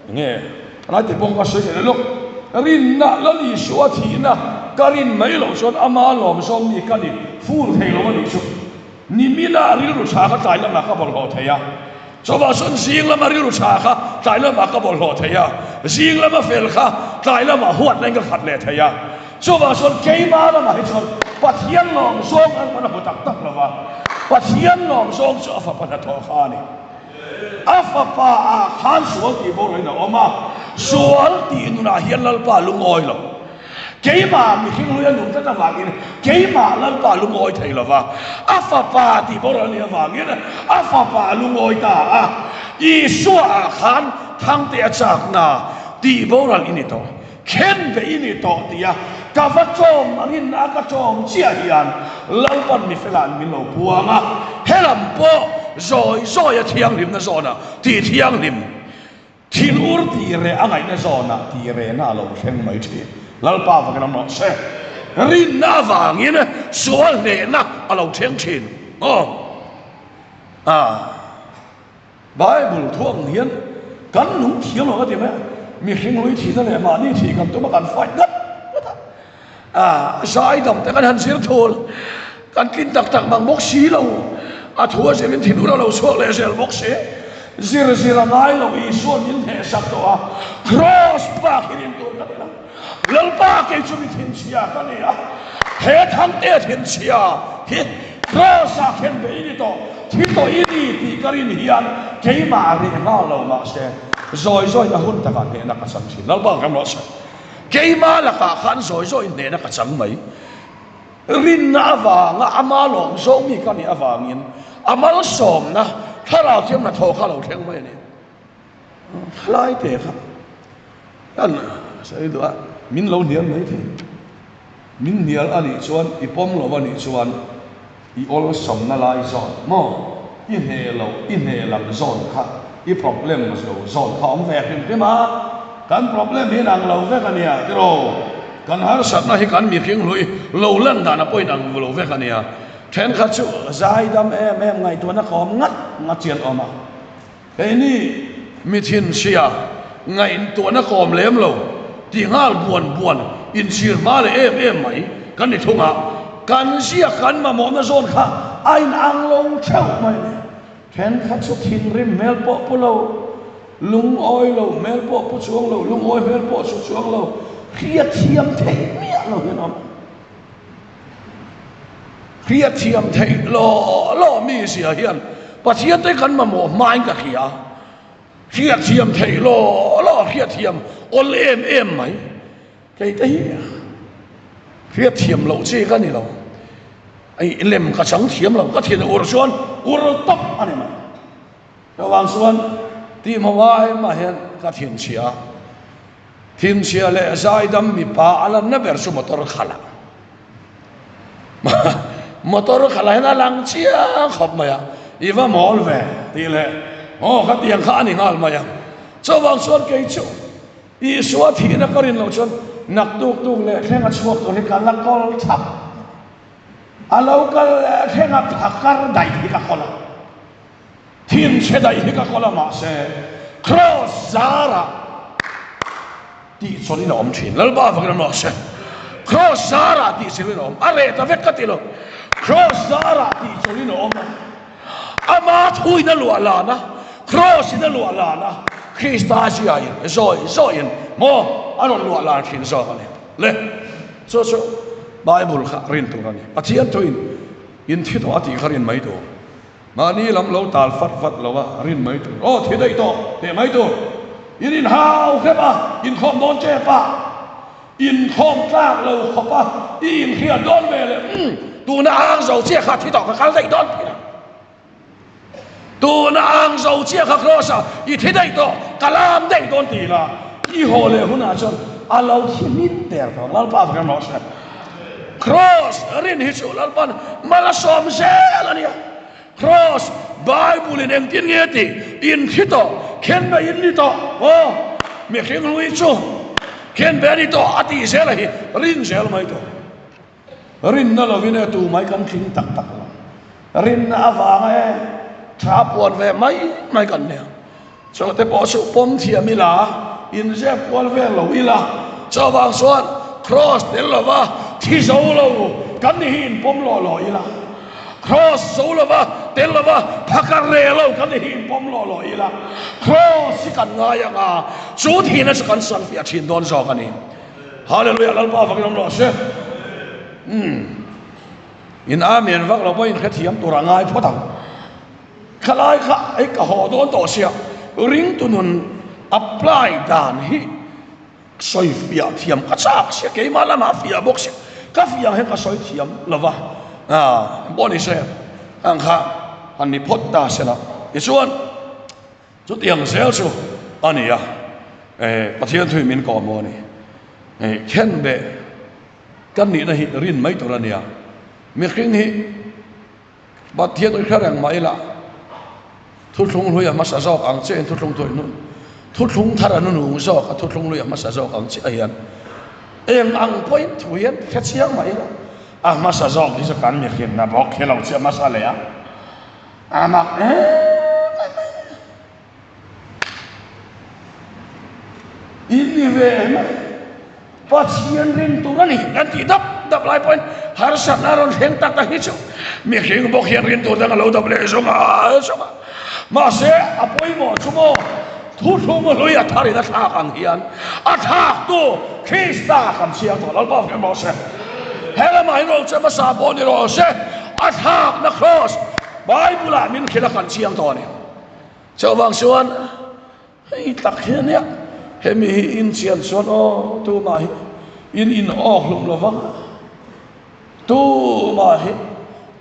nge a ti pawng ka sawi theih lawk. Rinna Lal Isua thihna ka rin mai loh chuan ama lawm zawng mi ka ni fur thei lo a nih chu. Nimina rilru tha kha tlai lamah ka bawlhhlawh thei a, chawah sawn zing lama rilru tha kha tlai lamah ka bawlhhlawh thei a, zing lama fel kha tlai lamah huat leng ka khat leh thei a, chuvang chuan keimah lamah hi chuan Pathian lawm zawng an rawn a hmu tak tak lo va, Pathian lawm zawng chu a fapa hnathawh kha a ni. A fapa ah khan sual tih boruain a awm a, sual tih nunah hian Lalpa lungawi lo. Keimah mihring hlui a nun tlat avangin keimah Lalpa lungawi thei lo va, a fapa tih boral a nih avangin a fapa lungawi ta a. Isua ah khan thangte a chakna tih boral i ni tawh, khen ve i ni tawh tia ka va tlawm angin a ka tlawm chiah hian Lalpan mi fela'n min lo puang a, helam pawh zawi zawi a thianghlimna zawnah tih thianghlim Thinur tih reh a ngaihna zawnah tih rehna a lo thleng mai thin. Lalpa vakin awm rawh se. Rinna avangin sual hnehna a lo thleng thin. Aw. Ah. Bible thu ang hian kan nung thiam lo ka ti mai a. Mihring lui thihna leh mahni thih kan tum a kan fight ngat ngat a. A zaidam te kan han zir thul, kan tlin tak tak mang bawk si lo. A thu a zirin thinur a lo chhuak leh zel bawk si. Zir zir a ngai lo, Isua'n min hnehsak tawh a, Kraws bak hi rin tur ka ni lo. Lalpa kei chu mi thinchhia ka ni a, he Thangtea thinchhia hi Kraws ah khen ve i ni tawh, thi tawh i ni tih ka rin hian keimah reh nghal lo mahse zawi zawiin a hun takah hnehna ka chang thin. Lalpa ram rawh se. Keimah lakah khan zawi zawiin hnehna ka chang mai. Rinna avanga ama lawm zawng mi ka nih avangin a malsawmna thlarau thiam hnathawh kha a lo thleng mai a ni. Thalai te kha kan sawi duh a, min lo hnial mai thei. Min hnial a nih chuan i pawm lo a nih chuan i awlsamna lai zawn maw? I hneh loh, i hneh lam zawn kha, i problem lo zawn kha awm ve hrim hrim a, kan problem hi inang lo vek a nia tiraw? Kan harsatna hi kan mihring hlui lo lan dan a pawh inang lo vek a nia. Thenkhat chu zaidam em em ngaihtuahna ka awm ngat ngat chian awm a. Keini mi thinchhia ngaihtuahna kawm lem lo ti nghal buan buan inchhir hma leh em em mai kan ni thung a, kan ziak kan mamawhna zawn kha a inang lo theuh mai a ni. Thenkhat chu thinrim hmel pawh pu lo, lungawi lo hmel pawh pu chuang lo, lungawi hmel pawh chu chuang lo, hriathiam theih miah lo hian awm. Hriathiam theih law law mi zia hian Pathian te kan mamawh hmain ka hria. Hriathiam theih law law hriathiam awl em em mai. Kei te hi hriathiam loh chi ka ni lo. Ei lem ka chang thiam lo ka thin ur chuan ur tawp a ni mai. Chuvang chuan tih hmawai mah hian ka thinchhia. Thinchhia leh zaidam mipa a lanna ber chu motor khalh a. Motor khalh ah hian a lang chiang khawp mai a, i va mawl ve tih leh aw khatiang kha a ni nghal mai a. Chuvang chuan kei chu Isua thihna ka rin loh chuan naktuk tuk leh thleng a chhuak tur hi ka la kawl thap. A lo kal leh thleng a phakar daih hi ka kawl a. Thinchhe daih hi ka kawl a mahse Kraws zarah tih chawlhin a awm thin. Lalpa avangin a mahse Kraws zarah tih chawlhin a awm. A reh ta vek ka ti lo. Kraws zarah tih chawlhin a awm a. Ama thuin a luah lan a, Kraws in a luah lan a, Krista ziain zawi zawiin maw a rawn luah lan thin zawk a ni. Le chu chu Bible kha rin tur a ni. Pathian thuin in thi tawh a tih kha rin mai tur. Mahni lam lo tal fat fat lo a, rin mai tur. Aw, thi daih tawh, teh mai tur. In inhau hrep a, inkhawm dawn chep a, inkhawm tlak lo khawp a, i inhriat dawn ve leh, umm, tuna ang zo chiah kha thi tawh ka kal daih dawn tih a. Tuna ang zo chiah kha cross a, i thi daih tawh, ka lam daih dawn tih la, i haw leh hunah chuan a lo thi hmit der tawh. Lalpa vek emaw hre. Cross rin hi chu Lalpan mal a sawm zel a nia. Cross Bible in engtin nge a tih? In thi tawh, khen be in ni tawh. Aw, mihring hlui chu khen be a ni tawh a tih zel a hi rin zel mai tawh. Rinna lovin e tu mai kan tling tak tak lo. Rinna avanga e tha puan ve mai mai kan nia. Chawhte pawh chu pawm thiam ila, inzep kual vel lo ila, chuvang chuan Kraws tel lova thi zo lo kan ni hi inpawm lawh lawh ila, Kraws zo lova tel lova phakar reh lo kan ni hi inpawm lawh lawh ila, Kraws hi kan ngai ang a, chu thihna chu kan sanfiah thin dawn zawk a ni. Hallelujah, Lalpa vakin awm rawh se. Umm. In Amen vak lo pawhin hrethiam tur a ngai phawt ang. Khalai kha hei ka haw dawn tawh sia, ringtu nun apply dan hi sawi fiah thiam ka chak sia, keimah lamah fiah bawk sia, ka fiah ang hian ka sawi thiam lo va, aah pawh ni se ang kha han ni phawt ta se la, tichuan chutiang zel chu a ni a, eh Pathian thu in min kawh maw a ni, eh khenbeh kan nihna hi rin mai tur a nia, mihring hi. Pathian i hre reng mah ila, thuthlung hlui a hmasa zawk ang chiahin thuthlung thawi hnun, thuthlung thar a nunung zawk a thuthlung hlui a hmasa zawk ang chiah hian eng ang pawhin thu hian hre chiang mah ila, a hmasa zawk hi chu kan mihrinna bawk hi lo chiah hmasa leh a, a mak em em mai. In ni ve em? Pathian rin tur a ni kan tih dap dap lai pawhin harsatna a rawn thleng tak tak hi chu mihring bawk hian rin tur dang a lo dap leh zawng a zawng a. Mahse a pawimawh chu maw thuthlung hlui a tharin a thlak ang hian a thlaktu Krista kan chhiar tawh Lalpa hre rawh se. He lamah hian rawh che hmasa pawh ni rawh se a thlakna kraws Bible ah min hrilh a kan chiang tawh a ni. Chuvang chuan Hei tak hi ania, hemi hi in chian chuan aw tumah hi in in awk hlum lo vang a, tumah hi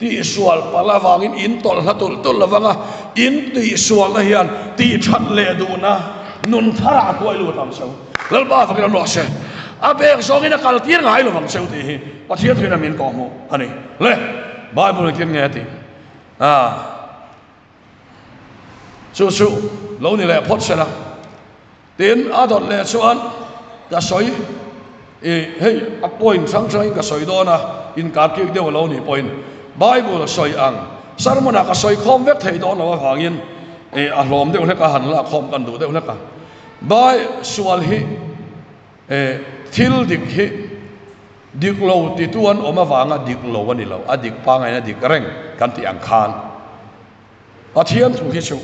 tihsual palh avangin in tawlh hla tulh tulh lo vang a, in tihsualna hian tihthat leh duhna nun tharah a hruai lut ang cheu. Lalpa fakin an ruah se, a pek zawngin a kal tir ngai lo vang cheu tih hi Pathian thuin a min kawhhmuh a ni. Le, Bible in tin nge a tih? Ah. Chu chu lo ni leh phawt sela. Tin, a dawt leh chuan ka sawi i hei a point hrang hrangin ka sawi dawn a, inkar kik deuh a lo nih pawhin Bible sawi ang sermon ah ka sawi khawm vek thei dawn lo avangin i a hlawm deuh hlek a, han lak khawm kan duh deuh hlek a. Bai sual hi i thil dik hi Dik lo titu an awm avanga dik lo a ni lo, a dik pangain a dik reng kan tih ang khan Pathian thu hi chu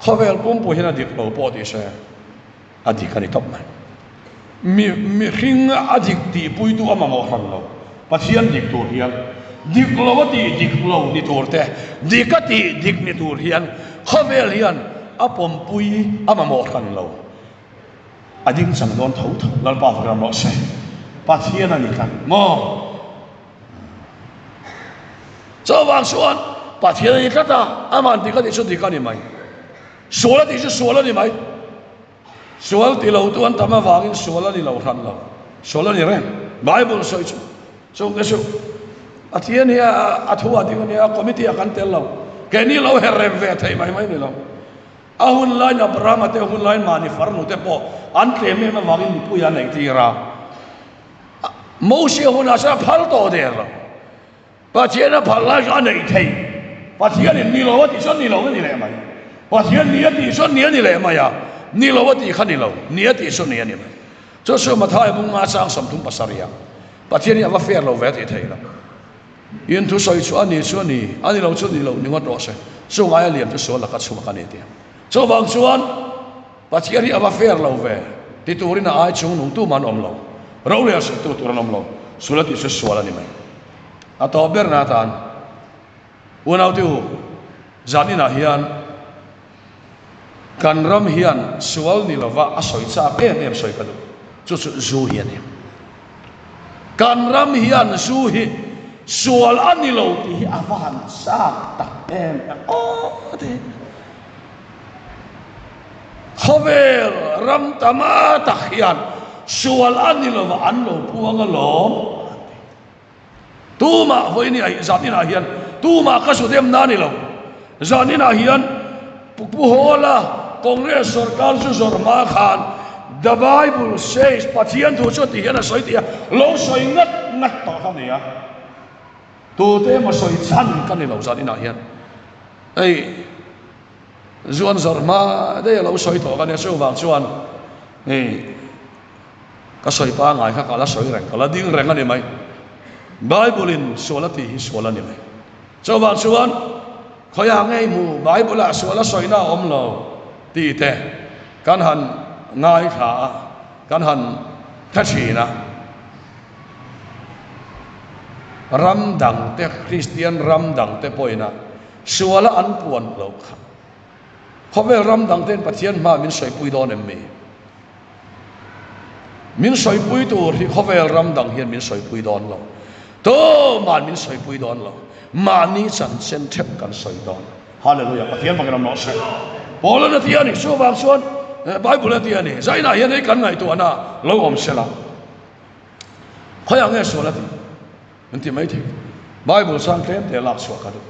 khawvel pumpui hian a dik lo pawh tih se a dik a ni tawp mai. Mi mihring a dik tihpuitu a mamawh hran lo, Pathian dik tur hian dik lo a tih dik lo ni tur te, dik a tih dik ni tur hian khawvel hian a pawmpui a mamawh hran lo. A ding chang dawn tho tho Lalpa va ram rawh se. Pathian a ni tlat maw? Chuvang chuan Pathian a ni tlat a, aman dik a tih chu dik a ni mai. Sual a tih chu sual a ni mai. Sual ti lo tu an tam avangin sual a ni lo hran lo. Sual a ni reng. Bible sawi chu chungte chu Pathian hi a thu a ding a nia, committee ah kan tel lo. Keini lo her rem ve thei mai mai ni lo. A hun laiin Abrahama te hun laiin mahni farnu te pawh an tlem em avangin mipui an eitir a. Mosia hunah chuan a phal tawh der lo. Pathian a phal lai chu a neih theih. Pathianin ni lo a tih chuan ni lo a ni leh mai. Pathian ni a tih chuan ni a ni leh mai a, ni lo a tih kha ni lo, ni a tih chu ni a ni mai. Chu chu Mathaia bunga chang 37 ah Pathian hi a va fair lo ve a tih theih lo. In thusawi chu a ni chu a ni, a ni lo chu ni lo ni ngawt rawh se. Chu ngaia lian chu sual laka chhuak a ni tih. Chuvang chuan Pathian hi a va fair lo ve ti turin a ai chung nung tumah an awm lo. Rorel sihtu tur an awm lo. Sual a tih chu sual a ni mai. A tawp ber na atan unaute u zan inah hian kan ram hian sual ni lova a sawi chak em em sawi ka duh. Chu chu zu hi a ni. Kan ram hian zu hi sual a ni lo tih hi a va han chak tak em em aw ti. Khawvel ram tama tak hian sual a ni lova an lo puang alawm an ti. Tumah vawiin ah zan inah hian tumah ka zu dem na a ni lo. Zan inah hian Pu Hawla Congress sorkar chu zawrh hma khan The Bible says Pathian thu chu ti hian a sawi tih a lo sawi ngat ngat tawh kha nia. Tute emaw sawi chhan ka ni lo zan inah hian. Hei zuan zawrh hma daih a lo sawi tawh kha nia chuvang chuan hei Ka sawi pangai kha ka la sawi reng, ka la ding reng a ni mai. Bible in sual a tih hi sual a ni mai. Chuvang chuan khawiah ngei hmu Bible ah sual a sawina a awm lo tih te kan han ngaithla a, kan han hre thin a. Ram dang te, Kristian ram dang te pawhin a sual a an puan loh kha. Khawvel ram dang ten Pathian hma min sawipui dawn em mi? Min sawipui tur hi khawvel ram dang hian min sawipui dawn lo. Tuman min sawipui dawn lo. Mahni chanchin theuh kan sawi dawn. Hallelujah. Pathian fakin ram rawh se. Paul a ti a ni. Chuvang chuan Bible a ti a ni. Zainah hian hei kan ngaihtuahna lo awm sela. Khawiah nge sual a ti? An ti mai thei. Bible sang tlem te lak chhuah ka duh.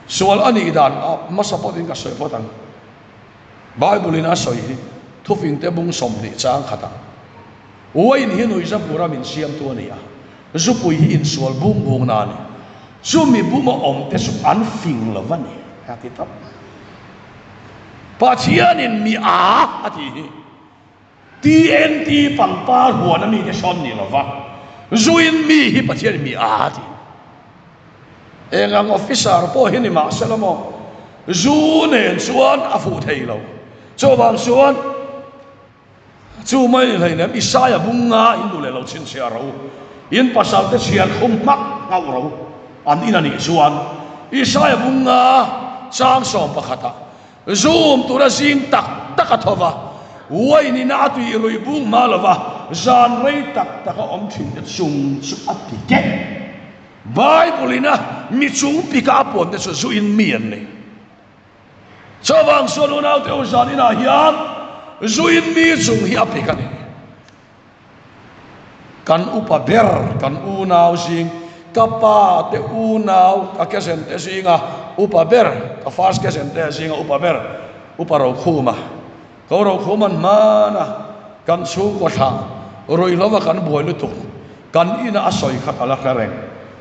Sual a nih dan a hmasa pawhin ka sawi phawt ang. Bible in a sawi hi thufing te bung 20 chang khat ah Wine hi nuihza bura min siamtu a ni a, zupui hi insual bung bung na a ni. Chumi buma awm te chu an fing lo a ni a ti tawp. Pathianin mi a a tih hi. TNT pangpar huan a mite sawn ni lova, zuin mi hi Pathian mi a ti. Eng ang officer pawh hi ni mahsela maw, zu nen chuan a fuh thei lo. Chuvang chuan chu mai ni hleinem Isaia bunga in duh leh lo chhinchhiah ro, in pasal te chhiar khum hmak nghauh ro an in a nih chuan Isaia bunga chang sawm pakhatah Zoom tura zing tak tak a tho va, wine ina a tui rui bung hma lo va, zan rei tak tak a awm thin te chung chu a ti keh. Bible ina mi chung pika a puan te chu zu in mi an ni. Chuvang chuan unaute u zan inah hian zu in mi chung hi a pik a ni. Kan upa ber, kan unau zing, ka pa te unau, ka cousin te zinga upa ber, ka first cousin te zinga upa ber, Upa Rokhuma. Ko Rokhuma'n hmana kan chhungkaw thlah ruihhlova kan buai lutuk, kan ina a sawi kha ka la hre reng.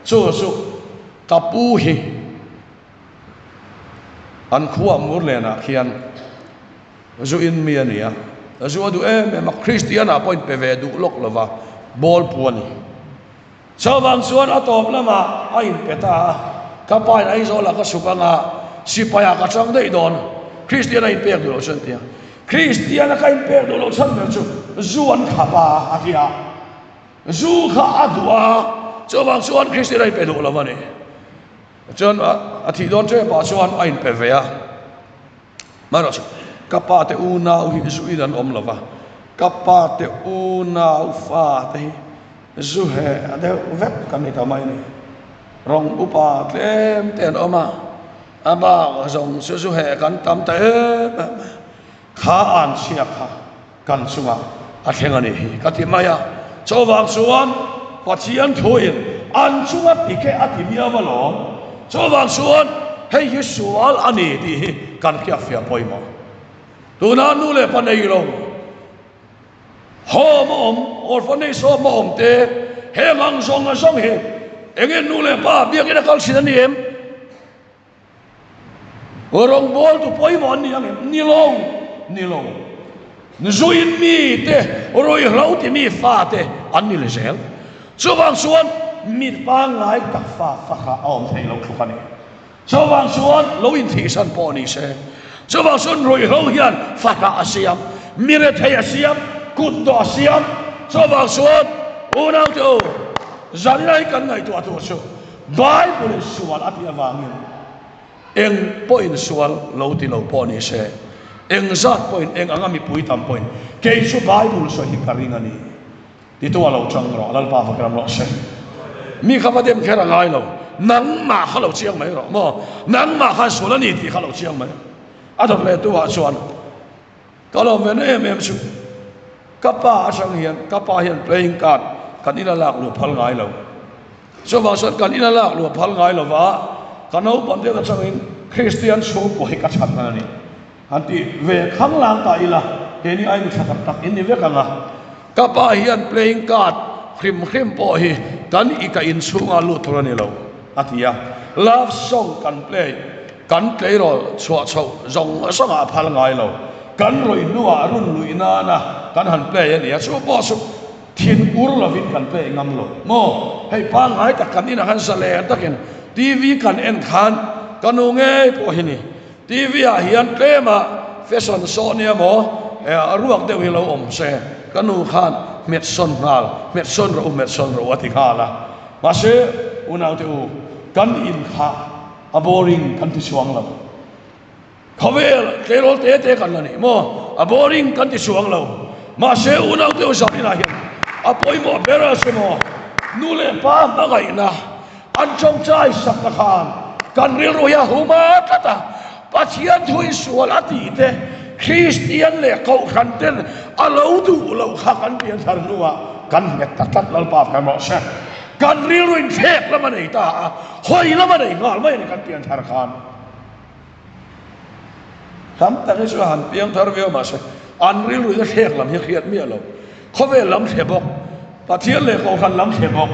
Chu chu ka pu hi an khua Murlenah khian Zu in mi a ni a, zu a duh em em a, Kristian ah pawh in pe ve duh lawk lo va, ball pu a ni. Chuvang chuan a tawp lamah a in pe ta a, ka pa in Aizawl ah ka chhuk anga sipai ah ka chang daih dawn, Kristian a in pek duh loh chuan ti a, Kristian a ka in pek duh loh chhan ber chu zu an khap a a ti a, zu kha a duh a, chuvang chuan Kristian a in pe duh lo a ni. Chuan a thih dawn tep ah chuan a in pe ve a. Hmanah chuan ka pa te unau hi zu in an awm lo va, ka pa te unau fa te hi zu heh a deuh vek kan ni ta mai a ni. Rawng upa tlem te an awm a, a bak zawng chu zu heh kan tam ta em em a, kha an chhia kha kan chungah a thleng a nih hi ka ti mai a. Chuvang chuan Pathian thuin an chunga tike a ti miau alawm. Chuvang chuan hei hi sual a ni tih hi kan hriatfiah pawimawh. Tuna nu leh pa nei lo, home a awm, orphanage home a awm te, heng ang zawng a zawng hi enge nu leh pa biakin a kal thin a ni em? Rawngbawltu pawimawh an ni ang em? Ni lo, ni lo. Zuin mi te, ruihhlo ti mi fa te an ni le zel. Chuvang chuan mi pangngai tak fa fa kha a awm thei lo thluk a ni. Chuvang chuan lo inthihsan pawh ni se. Chuvang chuan ruihhlo hian fa hlah a siam, mi rethei a siam, kut dawh a siam. Chuvang chuan unaute u, zanlai kan ngaihtuah tur chu Bible in sual a tih avangin eng pawhin sual lo ti lo pawh ni se, eng zat pawhin, eng anga mipui tam pawhin kei chu Bible sawi hi ka ring a ni titu a lo chang rawh, Lalpa va ram rawh se. Mi kha va dem kher a ngai lo, nangmah kha lo chiang mai rawh maw, nangmah khan sual a ni tih kha lo chiang mai. A dawt leh tu ah chuan Ka lawm ve na em em chu ka pa atang hian ka pa hian playing card kan ina lak luah phal ngai lo. Chuvang chuan kan ina lak luah phal ngai lova ka naupang deuh atangin Kristian chhungkua hi ka that nan a ni. Han ti ve khanglang ta ila keini ai mi tha tak tak in ni vek ang a. Ka pa hian playing card hrim hrim pawh hi kan i ka inchhungah lut tur a ni lo, a ti a. Love song kan play, kan tleirawl chhuah chhoh zawng zawngah a phal ngai lo. Kan rawih hnuah run luih nana kan han play a ni a, chu pawh chu thin ur lovin kan play ngam lo maw? Hei pangngai tak kan inah khan zalen takin TV kan en khan ka nu ngei pawh hi ni. TV ah hian tlema fashion saw nia maw a ruak deuh hi lo awm se ka nu khan hmet sawn nghal hmet sawn rawh u hmet sawn rawh u a ti nghal a mahse unaute u kan in kha a boring kan ti chuang lo khawvel tleirawl te te kan la ni maw a boring kan ti chuang lo mahse unaute u zan inah hian a pawimawh ber a chu maw nu leh pa hmangaihna An tawngtai sak na khan kan rilru hi a hum a tlat a, Pathian thuin sual a tih te, Kristian leh Kohhran ten a lo duh loh kha kan pianthar hnuah kan nghet ta tlat Lalpa fai mawh se. Kan rilru in thlek lam a nei ta a, hawi lam a nei nghal mai a ni kan pianthar khan. Tam tak hi chu han piangthar viau mahse an rilru in a thlek lam hi a hriat miah lo. Khawvel lam thle bawk, Pathian leh Kohhran lam thle bawk,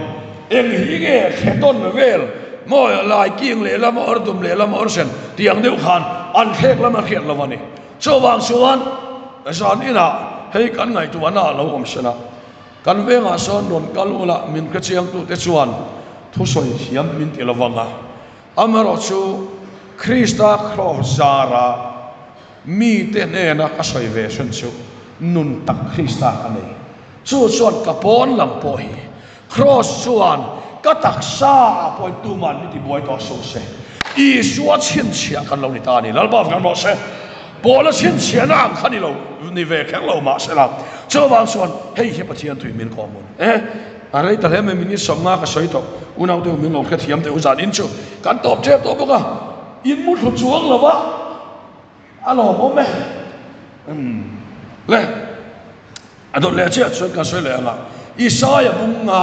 eng hi nge thle tawn vel maw lai king lehlam a awr dum lehlam a awr sen tih ang deuh khan an thlek lam a hriat lo a ni. Chuvang chuan zan inah. Hei kan ngaihtuahna a lo awm sela. Kan vengah sawn rawn kal ula min hrechiangtute chuan thusawi thiam min ti lovang a. Amaherawhchu Krista kraws zara mite hnena ka sawi ve hran chu nun tak Krista ka nei. Chu chuan ka pawn lam pawh hi kraws chuan ka taksa ah pawhin tuman mi tibuai tawh suh se. Isua chhinchhiah kan lo ni ta a ni. Lalpa vek rawh se. Pawla chhinchhiahna ang kha ni lo ni ve kher lo mahsela chuvang chuan hei hi Pathian tui min kawm un e. A rei ta hle mai min insawm nga ka sawi tawh. Unaute u min lo hrethiam teh u zan in chu kan tawp tep tawh bawk a, in mu thlu chuang lo va a lawmawm e. Umm le a dawt leh chiah chuan kan sawi leh ang a, Isaia bung nga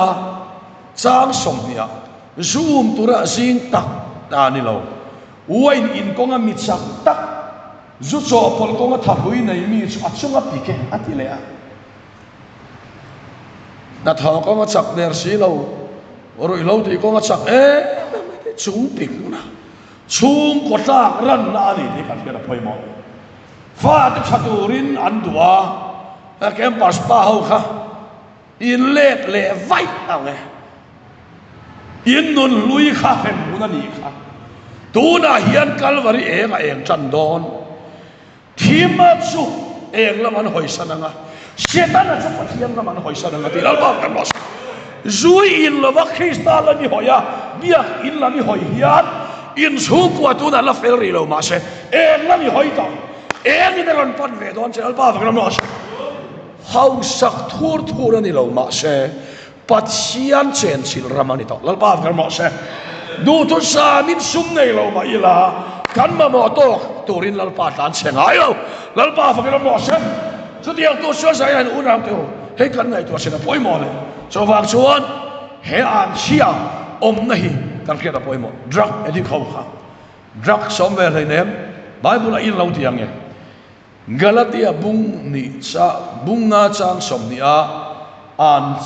chang sawmhnih ah zoom tura zing tak ta ni lo, wine in kawnga mi chak tak zu chawhpawlh kawnga thahrui nei mi chu a chunga pik e a ti leh a. Hnathawh kawng a chak der si lo, ruihhlo tih kawng a chak em em mai te chung pikna, chhungkaw tlak ranna a ni tih kan hriat a pawimawh. Fate tha turin an duh a, a campus pa ho kha in let leh vaih ang e. In nun hlui kha hrem hun a nih kha. Tunah hian Kalvari eng a eng tan dawn. Thima chu eng lam an hawisan ang a, Setana chu Pathian lam an hawisan ang a tih Lalpa kan rawh se. Zui in lova Krista lam i hawi a, biak in lam i hawi hian in chhungkua tunah la fel rih lo mahse eng lam i hawi tawh, eng in a rawn pan ve dawn che Lalpa kan rawh se. Hausak thur thur a ni lo mahse Pathian chenchilh ram a ni tawh. Lalpa kan rawh se. Duhthusam in sum nei lo mah ila kan mamawh tawk turin Lalpa tlan chhe ngai lo. Lalpa fakin ram rawh se. Chutiang tur chuan zai hian unau te u, hei kan ngaihtuah sin a pawimawh le. Chuvang chuan he anchhia awmna hi kan hriat a pawimawh. Drug addict ho kha drug sawm ve hleinem Bible a in lo ti ang e. Galatia bung nih cha bung nga chang 20 a an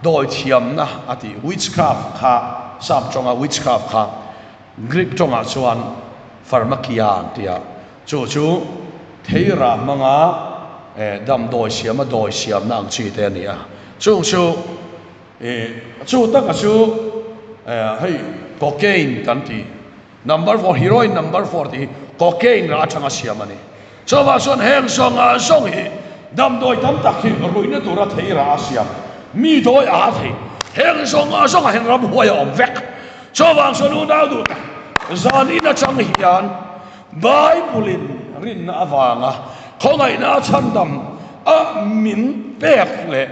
dawi thiamna a tih witchcraft kha sap tawnga witchcraft kha Greek tawngah chuan pharmakia an ti a, chu chu theira hmanga damdawi siama dawi siamna ang chi te a ni a, chung chu chu taka chu hei cocaine kan ti. Number four, heroin number four tih hi cocaine rah atanga siam a ni. Chuvang chuan heng zawng ah zawng hi damdawi tam tak hi ruihna tura thei rah a siam, mi dawi a thei. Heng zawng ah zawng ah hian ramhuai a awm vek. Chuvang chuan unau duh tak, zan in atang hian Bible in rinna avanga khawngaihna a chhandam a min pek leh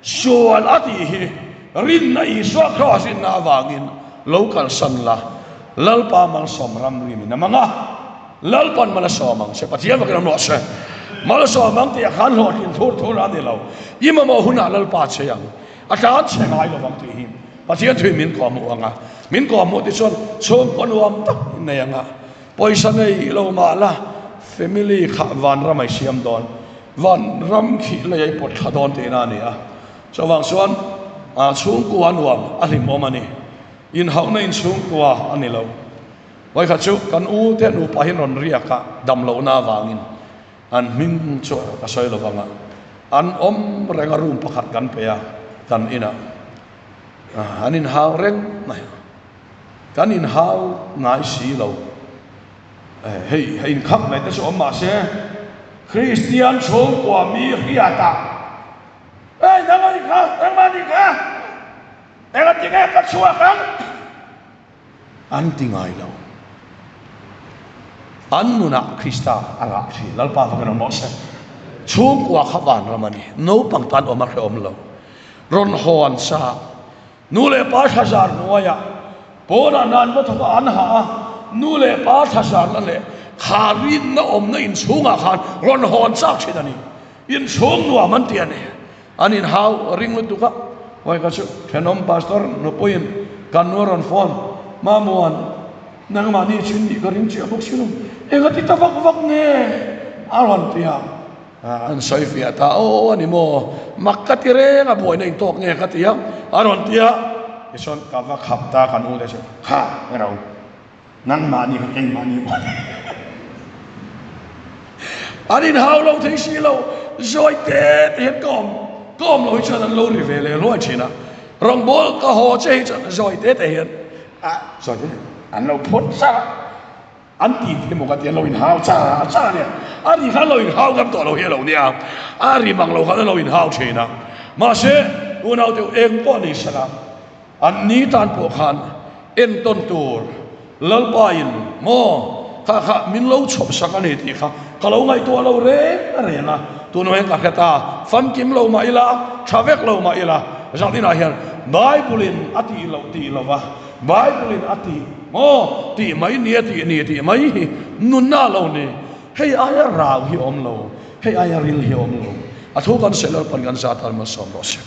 Sual a tih hi rinna Isua Kraws rinna avangin lo kalsan la, Lalpa malsawm ram rim in a mang a, Lalpan mal a sawm ang che, Pathian vakin a mawh che. Malsawm ang tih ah khan hlawhtlin thur thur a ni lo, i mamawh hunah Lalpa che ang, a tlan che ngai lovang tih hi Pathian thuin min kawhhmuh ang a, min kawhhmuh te chuan chhungkaw nuam tak in nei ang a, pawisa nei lo mah la family kha vanram a i siam dawn. Van ram khi lei a i pawt thla dawn tihna a ni a, chuvang chuan chhungkua nuam a hlimawm a ni. Inhauhna in chhungkua a ni lo. Vawikhat chu kan u te nupa hi an rawn riak a, dam lohna avangin an hming chu ka sawi lo vang a, an awm reng a room pakhat kan pe a kan inah an inhau reng mai a, kan inhau ngai si lo. Hei hei inkhak mai te chu awm mah se Kristian chhungkua mi hriatah Hei nang a ni kha, nangmah a ni kha, engati nge ka chhuak ang? An ti ngai lo. An nunah Krista a rah thin. Lalpa fakin awm rawh se. Chhungkua kha vanram a ni. Naupang tan awm a hrehawm lo. Rawn haw an sa. Nu leh pa thlazar hnuaiah pawnah nan va thawk a an hah a, nu leh pa thlazarna leh kha rinna awmna inchhungah khan rawn hawn chak thin a ni. Inchhung nuam an ti a ni. An inhau ring lutuk a, hawi ka chu thenawm pastor nupuiin kan nu a rawn phone, Mamuan, nangmahni chin nih ka ring chiah bawk si lo, engati ta vak vak nge? a rawn ti a. An sawi fiah ta, Aw a ni maw? Mak ka ti reng a, buaina in tawk nge ka ti a, a rawn ti a. Tichuan ka va khap ta kan u te chu, Kha ero, nangmahni kha keimahni pawh ni. An inhau lo thei si lo, zawi te te hian ka awm ka awm lo hi chuan an lo ri ve leh hluai thin a. Rawngbawl ka haw che hi chuan zawi te te hian a zawi te an lo phawt char a, an ti te maw ka ti an lo inhau char char a nia. A ri kha an lo inhau ngam tawh lo hi a lo nia, a ri mang lo khan an lo inhau thin a. Mahse, unaute u eng pawh ni sela, An ni tan pawh khan entawn tur Lalpa in maw kha kha min lo chhawp sak a ni tih kha ka lo ngaihtuah lo reng reng a, tunah hian ka hre ta, famkim lo mah ila, tha vek lo mah ila, zaninah hian Bible in a tih loh tih lova Bible in a tih maw tih mai ni a tih ni tih mai hi nunna lo ni, hei aia rau hi awm lo, hei aia ril hi awm lo, a thu kan sawi Lalpan kan zat a malsawm rawh se.